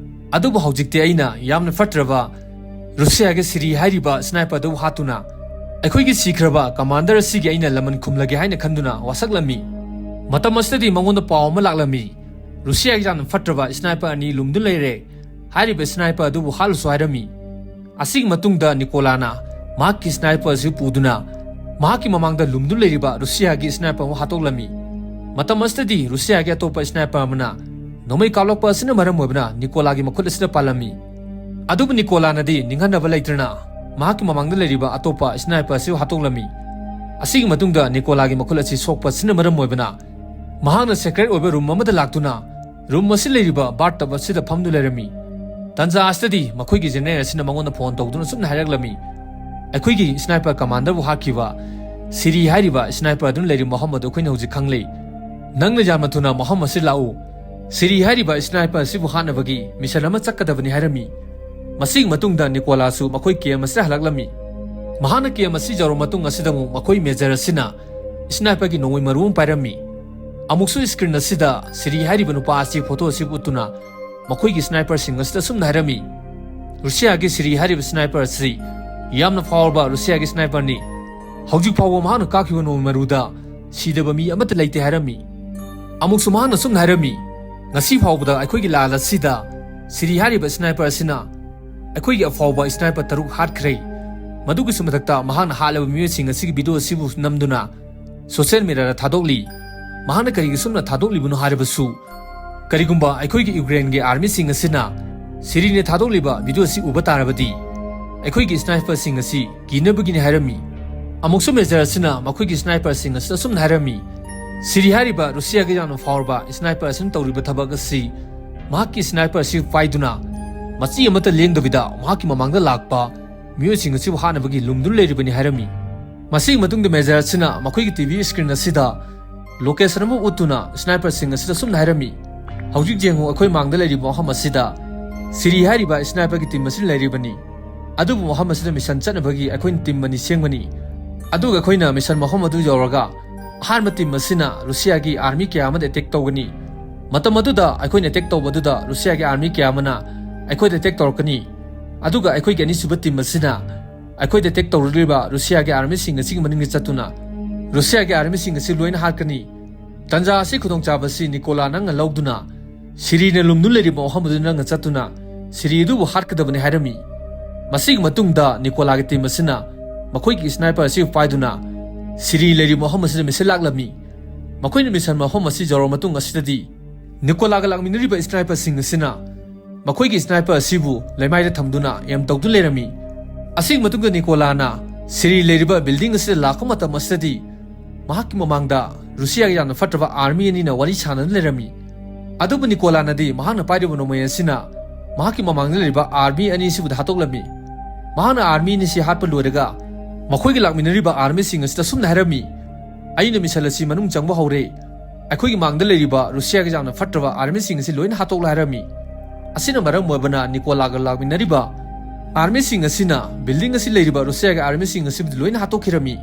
ꯑꯗꯨꯕꯨ ꯍꯧꯖꯤꯛꯇꯤ ꯑꯩꯅ ꯌꯥꯝꯅ ꯐꯠꯇ꯭ꯔꯕ ꯔꯨꯁꯤꯌꯥꯒꯤ ꯁꯤꯔꯤ ꯍꯥꯏꯔꯤꯕ ꯁ꯭ꯅꯥꯏꯄꯔ ꯑꯗꯨꯕꯨ ꯍꯥꯠꯇꯨꯅ ꯑꯩꯈꯣꯏꯒꯤ ꯁꯤꯈ꯭ꯔꯕ ꯀꯃꯥꯟꯗꯔ ꯑꯁꯤꯒꯤ ꯑꯩꯅ ꯂꯃꯟ ꯈꯨꯝꯂꯒꯦ" ꯍꯥꯏꯅ ꯈꯟꯗꯨꯅ ꯋꯥꯁꯛꯂꯝꯃꯤ꯫ ꯃꯇꯝ ꯑꯁꯤꯗꯗꯤ ꯃꯉꯣꯟꯗ ꯄꯥꯎ ꯑꯃ ꯂꯥꯛꯂꯝꯃꯤ, "ꯔꯨꯁꯤꯌꯥꯒꯤ ꯌꯥꯝꯅ ꯐꯠꯇ꯭ꯔꯕ ꯁ꯭ꯅꯥꯏꯄꯔ ꯑꯅꯤ ꯂꯨꯝꯗꯨꯅ ꯂꯩꯔꯦ꯫ ꯍꯥꯏꯔꯤꯕ ꯁ꯭ꯅꯥꯏꯄꯔ ꯑꯗꯨꯕꯨ ꯍꯥꯠꯂꯨꯁꯨ" ꯍꯥꯏꯔꯝꯃꯤ꯫ ꯑꯁꯤꯒꯤ ꯃꯇꯨꯡꯗ ꯅꯤꯀꯣꯂꯥꯅ ꯃꯍꯥꯛꯀꯤ ꯁ꯭ꯅꯥꯏꯄꯔ ꯑꯁꯤ ꯄꯨꯗꯨꯅ ꯃꯍꯥꯛꯀꯤ ꯃꯃꯥꯡꯗ ꯂꯨꯝꯗꯨꯅ ꯂꯩꯔꯤꯕ ꯔꯨꯁꯤꯌꯥꯒꯤ ꯁ꯭ꯅꯥꯏꯄꯔ ꯑꯃ ꯍꯥꯠꯇꯣꯛꯂꯝꯃꯤ꯫ ꯃꯇꯝ ꯑꯁꯤꯗꯗꯤ ꯔꯨꯁꯤꯌꯥꯒꯤ ꯑꯇꯣꯞꯄ ꯁ꯭ꯅꯥꯏꯄꯔ ꯑꯃꯅ ꯅꯣꯡꯃꯩ ꯀꯥꯞꯂꯛꯄ ꯑꯁꯤꯅ ꯃꯔꯝ ꯑꯣꯏꯕꯅ ꯅꯤꯀꯣꯂꯥꯒꯤ ꯃꯈꯨꯠ ꯑꯁꯤꯗ ꯄꯥꯜꯂꯝꯃꯤ꯫ ꯑꯗꯨꯕꯨ ꯅꯤꯀꯣꯂꯥꯅꯗꯤ ꯅꯤꯡꯍꯟꯅꯕ ꯂꯩꯇ꯭ꯔꯅ ꯃꯍꯥꯛꯀꯤ ꯃꯃꯥꯡꯗ ꯂꯩꯔꯤꯕ ꯑꯇꯣꯞꯄ ꯁ꯭ꯅꯥꯏꯄꯔ ꯑꯁꯤꯕꯨ ꯍꯥꯠꯇꯣꯛꯂꯝꯃꯤ꯫ ꯑꯁꯤꯒꯤ ꯃꯇꯨꯡꯗ ꯅꯤꯀꯣꯂꯥꯒꯤ ꯃꯈꯨꯠ ꯑꯁꯤ ꯁꯣꯛꯄ ꯑꯁꯤꯅ ꯃꯔꯝ ꯑꯣꯏꯕꯅ ꯃꯍꯥꯛꯅ secret ꯑꯣꯏꯕ room ꯑꯃꯗ ꯂꯥꯛꯇꯨꯅ room ꯑꯁꯤ ꯂꯩꯔꯤꯕ bath tub ꯑꯁꯤꯗ ꯐꯝꯗꯨꯅ ꯂꯩꯔꯝꯃꯤ꯫ ꯇꯟꯖꯥ ꯑꯁꯤꯗꯗꯤ ꯃꯈꯣꯏꯒꯤ general ꯑꯁꯤꯅ ꯃꯉꯣꯟꯗ phone ꯇꯧꯗꯨꯅ ꯁꯨꯝꯅ ꯍꯥꯏꯔꯛꯂꯝꯃꯤ, "ꯑꯩꯈꯣꯏꯒꯤ sniper commanderꯕꯨ ꯍꯥꯠꯈꯤꯕ ꯁꯤꯔꯤ ꯍꯥꯏꯔꯤꯕ sniper ꯑꯗꯨꯅ ꯂꯩꯔꯤꯕ ꯃꯐꯝ ꯑꯗꯨ ꯑꯩꯈꯣꯏꯅ ꯍꯧꯖꯤꯛ ꯈꯪꯂꯦ꯫ ꯅꯪꯅ ꯌꯥꯝꯅ ꯊꯨꯅ ꯃꯐꯝ ꯑꯁꯤ ꯂꯥꯛꯎ꯫ ꯁꯤꯔꯤ ꯍꯥꯏꯔꯤꯕ sniper ꯑꯁꯤꯕꯨ ꯍꯥꯠꯅꯕꯒꯤ mission ꯑꯃ ꯆꯠꯀꯗꯕꯅꯤ" ꯍꯥꯏꯔꯝꯃꯤ꯫ ꯃꯁꯤꯒꯤ ꯃꯇꯨꯡꯗ ꯅꯤꯀꯣꯂꯥꯁꯨ ꯃꯈꯣꯏ camp ꯑꯁꯤꯗ ꯍꯜꯂꯛꯂꯝꯃꯤ꯫ ꯃꯍꯥꯛꯅ camp ꯑꯁꯤ ꯌꯧꯔꯕ ꯃꯇꯨꯡ ꯑꯁꯤꯗ ꯑꯃꯨꯛ ꯃꯈꯣꯏ major ꯑꯁꯤꯅ sniperꯒꯤ ꯅꯣꯡꯃꯩ ꯃꯔꯨ ꯑꯃ ꯄꯥꯏꯔꯝꯃꯤ꯫ ꯑꯃꯨꯛꯁꯨ screen ꯑꯁꯤꯗ ꯁꯤꯔꯤ ꯍꯥꯏꯔꯤꯕ ꯅꯨꯄꯥ ꯑꯁꯤ photo ꯑꯁꯤꯕꯨ ꯎꯠꯇꯨꯅ ꯃꯈꯣꯏꯒꯤ sniperꯁꯤꯡ ꯑꯁꯤꯗ ꯑꯁꯨꯝꯅ ꯍꯥꯏꯔꯝꯃꯤ, "ꯔꯨꯁꯤꯌꯥꯒꯤ ꯁꯤꯔꯤ ꯍꯥꯏꯔꯤꯕ sniper ꯑꯁꯤ ꯌꯥꯝꯅ ꯐꯥꯎꯔꯕ ꯔꯨꯁꯤꯌꯥꯒꯤ sniperꯅꯤ꯫ ꯍꯧꯖꯤꯛ ꯐꯥꯎꯕ ꯃꯍꯥꯛꯅ ꯀꯥꯞꯈꯤꯕ ꯅꯣꯡꯃꯩ ꯃꯔꯨꯗ ꯁꯤꯗꯕ ꯃꯤ ꯑꯃꯠꯇ ꯂꯩꯇꯦ" ꯍꯥꯏꯔꯝꯃꯤ꯫ ꯑꯃꯨꯛꯁꯨ ꯃꯍꯥꯛꯅ ꯑꯁꯨꯝꯅ ꯍꯥꯏꯔꯝꯃꯤ, "ꯉꯁꯤ ꯐꯥꯎꯕꯗ ꯑꯩꯈꯣꯏꯒꯤ ꯂꯥꯟ ꯑꯁꯤꯗ ꯁꯤꯔꯤ ꯍꯥꯏꯔꯤꯕ sniper ꯑꯁꯤꯅ ꯑꯩꯈꯣꯏꯒꯤ ꯑꯐꯥꯎꯕ sniper ꯇꯔꯨꯛ ꯍꯥꯠꯈ꯭ꯔꯦ꯫ ꯃꯗꯨꯒꯤꯁꯨ ꯃꯊꯛꯇ ꯃꯍꯥꯛꯅ ꯍꯥꯠꯂꯕ ꯃꯤꯑꯣꯏꯁꯤꯡ ꯑꯁꯤꯒꯤ video ꯑꯁꯤꯕꯨ ꯅꯝꯗꯨꯅ social mediaꯗ ꯊꯥꯗꯣꯛꯂꯤ꯫ ꯃꯍꯥꯛꯅ ꯀꯔꯤꯒꯤ ꯁꯨꯝꯅ ꯊꯥꯗꯣꯛꯂꯤꯕꯅꯣ ꯍꯥꯏꯔꯕꯁꯨ, ꯀꯔꯤꯒꯨꯝꯕ ꯑꯩꯈꯣꯏꯒꯤ ꯌꯨꯀ꯭ꯔꯦꯟꯒꯤ armyꯁꯤꯡ ꯑꯁꯤꯅ ꯁꯤꯔꯤꯅ ꯊꯥꯗꯣꯛꯂꯤꯕ video ꯑꯁꯤ ꯎꯕ ꯇꯥꯔꯕꯗꯤ ꯑꯩꯈꯣꯏꯒꯤ sniperꯁꯤꯡ ꯑꯁꯤ ꯀꯤꯅꯕꯒꯤꯅꯤ" ꯍꯥꯏꯔꯝꯃꯤ꯫ ꯑꯃꯨꯛꯁꯨ major ꯑꯁꯤꯅ ꯃꯈꯣꯏꯒꯤ sniperꯁꯤꯡ ꯑꯁꯤꯗ ꯑꯁꯨꯝꯅ ꯍꯥꯏꯔꯝꯃꯤ, "ꯁꯤꯔꯤ ꯍꯥꯏꯔꯤꯕ ꯔꯨꯁꯤꯌꯥꯒꯤ ꯌꯥꯝꯅ ꯐꯥꯎꯔꯕ sniper ꯑꯁꯤꯅ ꯇꯧꯔꯤꯕ ꯊꯕꯛ ꯑꯁꯤ ꯃꯍꯥꯛꯀꯤ sniper ꯑꯁꯤ ꯄꯥꯏꯗꯨꯅ ꯃꯆꯤ ꯑꯃꯠꯇ ꯂꯦꯡꯗꯕꯤꯗ ꯃꯍꯥꯛꯀꯤ ꯃꯃꯥꯡꯗ ꯂꯥꯛꯄ ꯃꯤꯑꯣꯏꯁꯤꯡ ꯑꯁꯤꯕꯨ ꯍꯥꯠꯅꯕꯒꯤ ꯂꯨꯝꯗꯨꯅ ꯂꯩꯔꯤꯕꯅꯤ" ꯍꯥꯏꯔꯝꯃꯤ꯫ ꯃꯁꯤꯒꯤ ꯃꯇꯨꯡꯗ major ꯑꯁꯤꯅ ꯃꯈꯣꯏꯒꯤ TV screen ꯑꯁꯤꯗ location ꯑꯃ ꯎꯠꯇꯨꯅ sniperꯁꯤꯡ ꯑꯁꯤꯗ ꯑꯁꯨꯝꯅ ꯍꯥꯏꯔꯝꯃꯤ, "ꯍꯧꯖꯤꯛ ꯌꯦꯡꯉꯨ, ꯑꯩꯈꯣꯏ ꯃꯥꯡꯗ ꯂꯩꯔꯤꯕ ꯃꯐꯝ ꯑꯁꯤꯗ ꯁꯤꯔꯤ ꯍꯥꯏꯔꯤꯕ sniperꯒꯤ team ꯑꯁꯤ ꯂꯩꯔꯤꯕꯅꯤ꯫ ꯑꯗꯨꯕꯨ ꯃꯐꯝ ꯑꯁꯤꯗ mission ꯆꯠꯅꯕꯒꯤ ꯑꯩꯈꯣꯏꯅ team ꯑꯅꯤ ꯁꯦꯝꯒꯅꯤ꯫ ꯑꯗꯨꯒ ꯑꯩꯈꯣꯏꯅ mission ꯃꯐꯝ ꯑꯗꯨ ꯌꯧꯔꯒ ꯑꯍꯥꯟꯕ team ꯑꯁꯤꯅ ꯔꯨꯁꯤꯌꯥꯒꯤ army ꯀꯌꯥ ꯑꯃꯗ attack ꯇꯧꯒꯅꯤ꯫ ꯃꯇꯝ ꯑꯗꯨꯗ ꯑꯩꯈꯣꯏꯅ attack ꯇꯧꯕ ꯑꯗꯨꯗ ꯔꯨꯁꯤꯌꯥꯒꯤ army ꯀꯌꯥ ꯑꯃꯅ ꯑꯩꯈꯣꯏꯗ attack ꯇꯧꯔꯛꯀꯅꯤ꯫ ꯑꯗꯨꯒ ꯑꯩꯈꯣꯏꯒꯤ ꯑꯅꯤꯁꯨꯕ team ꯑꯁꯤꯅ ꯑꯩꯈꯣꯏꯗ attack ꯇꯧꯔꯛꯂꯤꯕ ꯔꯨꯁꯤꯌꯥꯒꯤ armyꯁꯤꯡ ꯑꯁꯤꯒꯤ ꯃꯅꯤꯡꯗ ꯆꯠꯇꯨꯅ ꯔꯨꯁꯤꯌꯥꯒꯤ armyꯁꯤꯡ ꯑꯁꯤ ꯂꯣꯏꯅ ꯍꯥꯠꯀꯅꯤ꯫ ꯇꯟꯖꯥ ꯑꯁꯤ ꯈꯨꯗꯣꯡꯆꯥꯕ ꯑꯁꯤ ꯅꯤꯀꯣꯂꯥ ꯅꯪꯅ ꯂꯧꯗꯨꯅ ꯁꯤꯔꯤꯅ ꯂꯨꯝꯗꯨꯅ ꯂꯩꯔꯤꯕ ꯃꯐꯝ ꯑꯗꯨꯗ ꯅꯪꯅ ꯆꯠꯇꯨꯅ ꯁꯤꯔꯤ ꯑꯗꯨꯕꯨ ꯍꯥꯠꯀꯗꯕꯅꯤ" ꯍꯥꯏꯔꯝꯃꯤ꯫ ꯃꯁꯤꯒꯤ ꯃꯇꯨꯡꯗ ꯅꯤꯀꯣꯂꯥꯒꯤ team ꯑꯁꯤꯅ ꯃꯈꯣꯏꯒꯤ sniper ꯑꯁꯤ ꯄꯥꯏꯗꯨꯅ ꯁꯤꯔꯤ ꯂꯩꯔꯤꯕ ꯃꯐꯝ ꯑꯁꯤꯗ mission ꯂꯥꯛꯂꯝꯃꯤ꯫ ꯃꯈꯣꯏꯅ mission ꯃꯐꯝ ꯑꯁꯤ ꯌꯧꯔꯕ ꯃꯇꯨꯡ ꯑꯁꯤꯗꯗꯤ ꯅꯤꯀꯣꯂꯥꯒ ꯂꯥꯛꯃꯤꯟꯅꯔꯤꯕ sniperꯁꯤꯡ ꯑꯁꯤꯅ ꯃꯈꯣꯏꯒꯤ sniper ꯑꯁꯤꯕꯨ ꯂꯩꯃꯥꯏꯗ ꯊꯝꯗꯨꯅ aim ꯇꯧꯗꯨꯅ ꯂꯩꯔꯝꯃꯤ꯫ ꯑꯁꯤꯒꯤ ꯃꯇꯨꯡꯗ ꯅꯤꯀꯣꯂꯥꯅ ꯁꯤꯔꯤ ꯂꯩꯔꯤꯕ ꯕꯤꯜꯗꯤꯡ ꯑꯁꯤꯗ ꯂꯥꯛꯄ ꯃꯇꯝ ꯑꯁꯤꯗꯗꯤ ꯃꯍꯥꯛꯀꯤ ꯃꯃꯥꯡꯗ ꯔꯨꯁꯤꯌꯥꯒꯤ ꯌꯥꯝꯅ ꯐꯠꯇ꯭ꯔꯕ ꯑꯥꯔꯃꯤ ꯑꯅꯤꯅ ꯋꯥꯔꯤ ꯁꯥꯟꯅꯗꯨꯅ ꯂꯩꯔꯝꯃꯤ꯫ ꯑꯗꯨꯕꯨ ꯅꯤꯀꯣꯂꯥꯅꯗꯤ ꯃꯍꯥꯛꯅ ꯄꯥꯏꯔꯤꯕ ꯅꯣꯡꯃꯩ ꯑꯁꯤꯅ ꯃꯍꯥꯛꯀꯤ ꯃꯃꯥꯡꯗ ꯂꯩꯔꯤꯕ ꯑꯥꯔꯃꯤ ꯑꯅꯤꯁꯤꯕꯨ ꯍꯥꯠꯇꯣꯛꯂꯝꯃꯤ꯫ ꯃꯍꯥꯛꯅ ꯑꯥꯔꯃꯤ ꯑꯅꯤꯁꯤ ꯍꯥꯠꯄ ꯂꯣꯏꯔꯒ ꯃꯈꯣꯏꯒꯤ ꯂꯥꯛꯃꯤꯟꯅꯔꯤꯕ ꯑꯥꯔꯃꯤꯁꯤꯡ ꯑꯁꯤꯗ ꯑꯁꯨꯝꯅ ꯍꯥꯏꯔꯝꯃꯤ, "ꯑꯩꯅ ꯃꯤꯁꯟ ꯑꯁꯤ ꯃꯅꯨꯡ ꯆꯪꯕ ꯍꯧꯔꯦ꯫ ꯑꯩꯈꯣꯏꯒꯤ ꯃꯥꯡꯗ ꯂꯩꯔꯤꯕ ꯔꯨꯁꯤꯌꯥꯒꯤ ꯌꯥꯝꯅ ꯐꯠꯇ꯭ꯔꯕ ꯑꯥꯔꯃꯤꯁꯤꯡ ꯑꯁꯤ ꯂꯣꯏꯅ ꯍꯥꯠꯇꯣꯛꯂꯣ" ꯍꯥꯏꯔꯝꯃꯤ꯫ ꯑꯁꯤꯅ ꯃꯔꯝ ꯑꯣꯏꯕꯅ ꯅꯤꯀꯣꯂꯥꯒ ꯂꯥꯛꯃꯤꯟꯅꯔꯤꯕ ꯑꯥꯔꯃꯤꯁꯤꯡ ꯑꯁꯤꯅ ꯕꯤꯜꯗꯤꯡ ꯑꯁꯤ ꯂꯩꯔꯤꯕ ꯔꯨꯁꯤꯌꯥꯒꯤ ꯑꯥꯔꯃꯤꯁꯤꯡ ꯑꯁꯤꯕꯨꯗꯤ ꯂꯣꯏꯅ ꯍꯥꯠꯇꯣꯛꯈꯤꯔꯝꯃꯤ꯫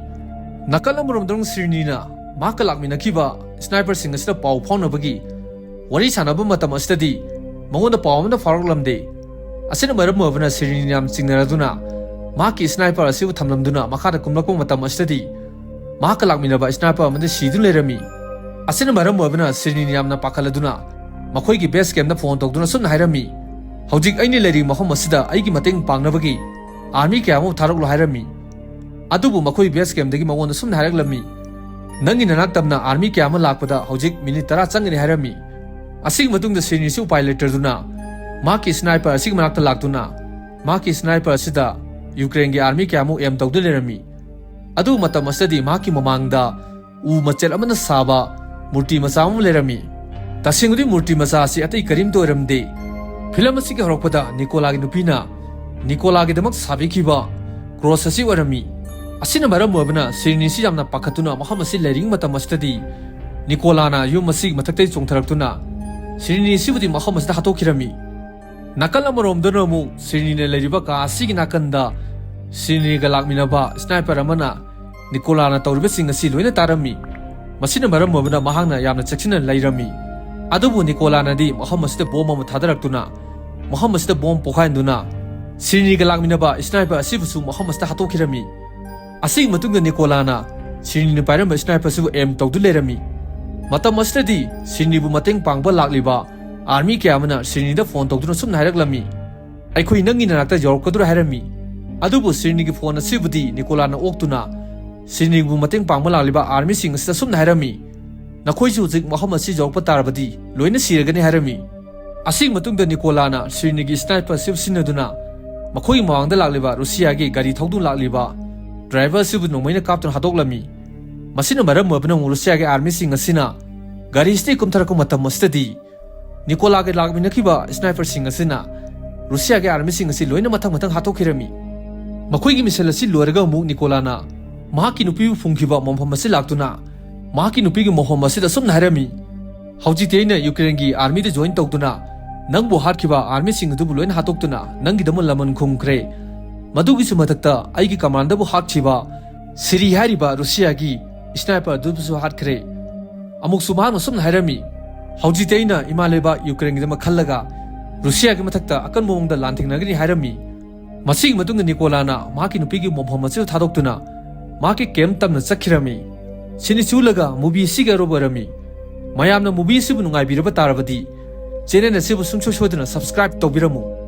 ꯅꯥꯀꯜ ꯑꯃꯔꯣꯝꯗ ꯁꯤꯔꯤꯅꯤꯅ ꯃꯍꯥꯛꯀ ꯂꯥꯛꯃꯤꯟꯅꯈꯤꯕ ꯁ꯭ꯅꯥꯏꯄꯔꯁꯤꯡ ꯑꯁꯤꯗ ꯄꯥꯎ ꯐꯥꯎꯅꯕꯒꯤ ꯋꯥꯔꯤ ꯁꯥꯟꯅꯕ ꯃꯇꯝ ꯑꯁꯤꯗꯗꯤ ꯃꯉꯣꯟꯗ ꯄꯥꯎ ꯑꯃꯠꯇ ꯐꯥꯎꯔꯛꯂꯝꯗꯦ꯫ ꯑꯁꯤꯅ ꯃꯔꯝ ꯑꯣꯏꯕꯅ ꯁꯤꯔꯤꯅꯤ ꯌꯥꯝ ꯆꯤꯡꯅꯔꯗꯨꯅ ꯃꯍꯥꯛꯀꯤ ꯁ꯭ꯅꯥꯏꯄꯔ ꯑꯁꯤꯕꯨ ꯊꯝꯂꯝꯗꯨꯅ ꯃꯈꯥꯗ ꯀꯨꯝꯂꯛꯄ ꯃꯇꯝ ꯑꯁꯤꯗꯗꯤ ꯃꯍꯥꯛꯀ ꯂꯥꯛꯃꯤꯟꯅꯕ ꯁ꯭ꯅꯥꯏꯄꯔ ꯑꯃꯗꯤ ꯁꯤꯗꯨꯅ ꯂꯩꯔꯝꯃꯤ꯫ ꯑꯁꯤꯅ ꯃꯔꯝ ꯑꯣꯏꯕꯅ ꯁꯤꯔꯤꯅꯤ ꯌꯥꯝꯅ ꯄꯥꯈꯠꯂꯗꯨꯅ ꯃꯈꯣꯏꯒꯤ ꯕꯦꯁ ꯀꯦꯝꯞꯇ ꯐꯣꯟ ꯇꯧꯗꯨꯅ ꯁꯨꯝꯅ ꯍꯥꯏꯔꯝꯃꯤ, "ꯍꯧꯖꯤꯛ ꯑꯩꯅ ꯂꯩꯔꯤꯕ ꯃꯐꯝ ꯑꯁꯤꯗ ꯑꯩꯒꯤ ꯃꯇꯦꯡ ꯄꯥꯡꯅꯕꯒꯤ ꯑꯥꯔꯃꯤ ꯀꯌꯥ ꯑꯃ ꯊꯥꯔꯛꯂꯣ" ꯍꯥꯏꯔꯝꯃꯤ꯫ ꯑꯗꯨꯕꯨ ꯃꯈꯣꯏ ꯕꯦꯁ ꯀꯦꯝꯞꯇꯒꯤ ꯃꯉꯣꯟꯗ ꯁꯨꯝꯅ ꯍꯥꯏꯔꯛꯂꯝꯃꯤ, "ꯅꯪꯒꯤ ꯅꯅꯥꯛ ꯇꯝꯅ ꯑꯥꯔꯃꯤ ꯀꯌꯥ ꯑꯃ ꯂꯥꯛꯄꯗ ꯍꯧꯖꯤꯛ ꯃꯤꯅꯤꯠ ꯇꯔꯥ ꯆꯪꯒꯅꯤ" ꯍꯥꯏꯔꯝꯃꯤ꯫ ꯑꯁꯤꯒꯤ ꯃꯇꯨꯡꯗ ꯁꯤꯔꯤꯅꯤꯁꯤ ꯎꯄꯥꯏ ꯂꯩꯇ꯭ꯔꯗꯨꯅ ꯃꯍꯥꯛꯀꯤ ꯁ꯭ꯅꯥꯏꯄꯔ ꯑꯁꯤꯒꯤ ꯃꯅꯥꯛꯇ ꯂꯥꯛꯇꯨꯅ ꯃꯍꯥꯛꯀꯤ ꯁ꯭ꯅꯥꯏꯄꯔ ꯑꯁꯤꯗ ꯌꯨꯀ꯭ꯔꯦꯟꯒꯤ ꯑꯥꯔꯃꯤ ꯀꯌꯥ ꯑꯃ ꯑꯦꯝ ꯇꯧꯗꯨꯅ ꯂꯩꯔꯝꯃꯤ꯫ ꯑꯗꯨ ꯃꯇꯝ ꯑꯁꯤꯗꯗꯤ ꯃꯍꯥꯛꯀꯤ ꯃꯃꯥꯡꯗ ꯎ ꯃꯆꯦꯠ ꯑꯃꯅ ꯁꯥꯕ ꯃꯨꯔꯇꯤ ꯃꯆꯥ ꯑꯃ ꯂꯩꯔꯝꯃꯤ꯫ ꯇꯁꯦꯡꯕꯗꯤ ꯃꯨꯔꯇꯤ ꯃꯆꯥ ꯑꯁꯤ ꯑꯇꯩ ꯀꯔꯤꯝꯇ ꯑꯣꯏꯔꯝꯗꯦ꯫ ꯐꯤꯂꯝ ꯑꯁꯤꯒꯤ ꯍꯧꯔꯛꯄꯗ ꯅꯤꯀꯣꯂꯥꯒꯤ ꯅꯨꯄꯤꯅ ꯅꯤꯀꯣꯂꯥꯒꯤꯗꯃꯛ ꯁꯥꯕꯤꯈꯤꯕ ꯀ꯭ꯔꯣꯁ ꯑꯁꯤ ꯑꯣꯏꯔꯝꯃꯤ꯫ ꯑꯁꯤꯅ ꯃꯔꯝ ꯑꯣꯏꯕꯅ ꯁꯤꯔꯤꯅꯤꯁꯤ ꯌꯥꯝꯅ ꯄꯥꯈꯠꯇꯨꯅ ꯃꯐꯝ ꯑꯁꯤ ꯂꯩꯔꯤꯉꯩ ꯃꯇꯝ ꯑꯁꯤꯗꯗꯤ ꯅꯤꯀꯣꯂꯥꯅ ꯌꯨꯝ ꯑꯁꯤꯒꯤ ꯃꯊꯛꯇꯒꯤ ꯆꯣꯡꯊꯔꯛꯇꯨꯅ ꯁꯤꯔꯤꯅꯤꯁꯤꯕꯨꯗꯤ ꯃꯐꯝ ꯑꯁꯤꯗ ꯍꯥꯠꯇꯣꯛꯈꯤꯔꯝꯃꯤ꯫ ꯅꯥꯀꯜ ꯑꯃꯔꯣꯝꯗꯅ ꯑꯃꯨꯛ ꯁꯤꯔꯤꯅꯤꯅ ꯂꯩꯔꯤꯕ ꯀꯥ ꯑꯁꯤꯒꯤ ꯅꯥꯀꯟꯗ ꯁꯤꯔꯤꯅꯤꯒ ꯂꯥꯛꯃꯤꯟꯅꯕ ꯁ꯭ꯅꯥꯏꯄꯔ ꯑꯃꯅ ꯅꯤꯀꯣꯂꯥꯅ ꯇꯧꯔꯤꯕꯁꯤꯡ ꯑꯁꯤ ꯂꯣꯏꯅ ꯇꯥꯔꯝꯃꯤ꯫ ꯃꯁꯤꯅ ꯃꯔꯝ ꯑꯣꯏꯕꯅ ꯃꯍꯥꯛꯅ ꯌꯥꯝꯅ ꯆꯦꯛꯁꯤꯟꯅ ꯂꯩꯔꯝꯃꯤ꯫ ꯑꯗꯨꯕꯨ ꯅꯤꯀꯣꯂꯥꯅꯗꯤ ꯃꯐꯝ ꯑꯁꯤꯗ ꯕꯣꯝ ꯑꯃ ꯊꯥꯗꯔꯛꯇꯨꯅ ꯃꯐꯝ ꯑꯁꯤꯗ ꯕꯣꯝ ꯄꯣꯈꯥꯏꯍꯟꯗꯨꯅ ꯁꯤꯔꯤꯅꯤꯒ ꯂꯥꯛꯃꯤꯟꯅꯕ ꯁ꯭ꯅꯥꯏꯄꯔ ꯑꯁꯤꯕꯨꯁꯨ ꯃꯐꯝ ꯑꯁꯤꯗ ꯍꯥꯠꯇꯣꯛꯈꯤꯔꯝꯃꯤ꯫ ꯑꯁꯤꯒꯤ ꯃꯇꯨꯡꯗ ꯅꯤꯀꯣꯂꯥꯅ ꯁꯤꯔꯤꯅꯤꯅ ꯄꯥꯏꯔꯝꯕ ꯁ꯭ꯅꯥꯏꯄꯔ ꯑꯁꯤꯕꯨ ꯑꯦꯝ ꯇꯧꯗꯨꯅ ꯂꯩꯔꯝꯃꯤ꯫ ꯃꯇꯝ ꯑꯁꯤꯗꯗꯤ ꯁꯤꯔꯤꯅꯤꯕꯨ ꯃꯇꯦꯡ ꯄꯥꯡꯕ ꯂꯥꯛꯂꯤꯕ ꯑꯥꯔꯃꯤ ꯀꯌꯥ ꯑꯃꯅ ꯁꯤꯔꯤꯅꯤꯗ ꯐꯣꯟ ꯇꯧꯗꯨꯅ ꯁꯨꯝꯅ ꯍꯥꯏꯔꯛꯂꯝꯃꯤ, "ꯑꯩꯈꯣꯏ ꯅꯪꯒꯤ ꯅꯅꯥꯛꯇ ꯌꯧꯔꯛꯀꯗ꯭ꯔꯥ?" ꯍꯥꯏꯔꯝꯃꯤ꯫ ꯑꯗꯨꯕꯨ ꯁꯤꯔꯤꯅꯤꯒꯤ ꯐꯣꯟ ꯑꯁꯤꯕꯨꯗꯤ ꯅꯤꯀꯣꯂꯥꯅ ꯑꯣꯛꯇꯨꯅ ꯁꯤꯔꯤꯅꯤꯕꯨ ꯃꯇꯦꯡ ꯄꯥꯡꯕ ꯂꯥꯛꯂꯤꯕ ꯑꯥꯔꯃꯤꯁꯤꯡ ꯑꯁꯤꯗ ꯁꯨꯝꯅ ꯍꯥꯏꯔꯝꯃꯤ, "ꯅꯈꯣꯏꯁꯨ ꯍꯧꯖꯤꯛ ꯃꯐꯝ ꯑꯁꯤ ꯌꯧꯔꯛꯄ ꯇꯥꯔꯕꯗꯤ ꯂꯣꯏꯅ ꯁꯤꯔꯒꯅꯤ" ꯍꯥꯏꯔꯝꯃꯤ꯫ ꯑꯁꯤꯒꯤ ꯃꯇꯨꯡꯗ ꯅꯤꯀꯣꯂꯥꯅ ꯁꯤꯔꯤꯅꯤꯒꯤ ꯁ꯭ꯅꯥꯏꯄꯔ ꯑꯁꯤ ꯁꯤꯖꯤꯟꯅꯗꯨꯅ ꯃꯈꯣꯏꯒꯤ ꯃꯃꯥꯡꯗ ꯂꯥꯛꯂꯤꯕ ꯔꯨꯁꯤꯌꯥꯒꯤ ꯒꯥꯔꯤ ꯊꯧꯗꯨꯅ ꯂꯥꯛꯂꯤꯕ ꯗ꯭ꯔꯥꯏꯚꯔ ꯑꯁꯤꯕꯨ ꯅꯣꯡꯃꯩꯅ ꯀꯥꯞꯇꯨꯅ ꯍꯥꯠꯇꯣꯛꯂꯝꯃꯤ꯫ ꯃꯁꯤꯅ ꯃꯔꯝ ꯑꯣꯏꯕꯅ ꯑꯃꯨꯛ ꯔꯨꯁꯤꯌꯥꯒꯤ ꯑꯥꯔꯃꯤꯁꯤꯡ ꯑꯁꯤꯅ ꯒꯥꯔꯤ ꯑꯁꯤꯗꯒꯤ ꯀꯨꯝꯊꯔꯛꯄ ꯃꯇꯝ ꯑꯁꯤꯗꯗꯤ ꯅꯤꯀꯣꯂꯥꯒ ꯂꯥꯛꯃꯤꯟꯅꯈꯤꯕ ꯁ꯭ꯅꯥꯏꯄꯔꯁꯤꯡ ꯑꯁꯤꯅ ꯔꯨꯁꯤꯌꯥꯒꯤ ꯑꯥꯔꯃꯤꯁꯤꯡ ꯑꯁꯤ ꯂꯣꯏꯅ ꯃꯊꯪ ꯃꯊꯪ ꯍꯥꯠꯇꯣꯛꯈꯤꯔꯝꯃꯤ꯫ ꯃꯈꯣꯏꯒꯤ ꯃꯤꯁꯟ ꯑꯁꯤ ꯂꯣꯏꯔꯒ ꯑꯃꯨꯛ ꯅꯤꯀꯣꯂꯥꯅ ꯃꯍꯥꯛꯀꯤ ꯅꯨꯄꯤꯕꯨ ꯐꯨꯝꯈꯤꯕ ꯃꯐꯝ ꯑꯁꯤ ꯂꯥꯛꯇꯨꯅ ꯃꯍꯥꯛꯀꯤ ꯅꯨꯄꯤꯒꯤ ꯃꯐꯝ ꯑꯁꯤꯗ ꯑꯁꯨꯝꯅ ꯍꯥꯏꯔꯝꯃꯤ, "ꯍꯧꯖꯤꯛꯇꯤ ꯑꯩꯅ ꯌꯨꯀ꯭ꯔꯦꯟꯒꯤ ꯑꯥꯔꯃꯤꯗ ꯖꯣꯏꯟ ꯇꯧꯗꯨꯅ ꯅꯪꯕꯨ ꯍꯥꯠꯈꯤꯕ ꯑꯥꯔꯃꯤꯁꯤꯡ ꯑꯗꯨꯕꯨ ꯂꯣꯏꯅ ꯍꯥꯠꯇꯣꯛꯇꯨꯅ ꯅꯪꯒꯤꯗꯃꯛ ꯂꯃꯟ ꯈꯨꯝꯈ꯭ꯔꯦ꯫ ꯃꯗꯨꯒꯤꯁꯨ ꯃꯊꯛꯇ ꯑꯩꯒꯤ ꯀꯃꯥꯟꯗꯕꯨ ꯍꯥꯠꯈꯤꯕ ꯁꯤꯔꯤ ꯍꯥꯏꯔꯤꯕ ꯔꯨꯁꯤꯌꯥꯒꯤ ꯁ꯭ꯅꯥꯏꯄꯔ ꯑꯗꯨꯕꯨꯁꯨ ꯍꯥꯠꯈ꯭ꯔꯦ꯫" ꯑꯃꯨꯛꯁꯨ ꯃꯍꯥꯛꯅ ꯑꯁꯨꯝꯅ ꯍꯥꯏꯔꯝꯃꯤ, "ꯍꯧꯖꯤꯛꯇꯤ ꯑꯩꯅ ꯏꯃꯥ ꯂꯩꯕꯥꯛ ꯌꯨꯀ꯭ꯔꯦꯟꯒꯤꯗꯃꯛ ꯈꯜꯂꯒ ꯔꯨꯁꯤꯌꯥꯒꯤ ꯃꯊꯛꯇ ꯑꯀꯟꯕ ꯃꯑꯣꯡꯗ ꯂꯥꯟꯊꯦꯡꯅꯒꯅꯤ" ꯍꯥꯏꯔꯝꯃꯤ꯫ ꯃꯁꯤꯒꯤ ꯃꯇꯨꯡꯗ ꯅꯤꯀꯣꯂꯥꯅ ꯃꯍꯥꯛꯀꯤ ꯅꯨꯄꯤꯒꯤ ꯃꯐꯝ ꯑꯁꯤꯗ ꯊꯥꯗꯣꯛꯇꯨꯅ ꯃꯍꯥꯛꯀꯤ ꯀꯦꯝ ꯇꯝꯅ ꯆꯠꯈꯤꯔꯝꯃꯤ꯫ ꯁꯤꯅꯤ ꯆꯨꯂꯒ movie ꯑꯁꯤꯒꯤ ꯑꯔꯣꯏꯕ ꯑꯣꯏꯔꯝꯃꯤ꯫ ꯃꯌꯥꯝꯅ movie ꯑꯁꯤꯕꯨ ꯅꯨꯡꯉꯥꯏꯕꯤꯔꯕ ꯇꯥꯔꯕꯗꯤ channel ꯑꯁꯤꯕꯨ ꯁꯨꯡꯁꯣꯏ ꯁꯣꯏꯗꯅ subscribe ꯇꯧꯕꯤꯔꯝꯃꯨ꯫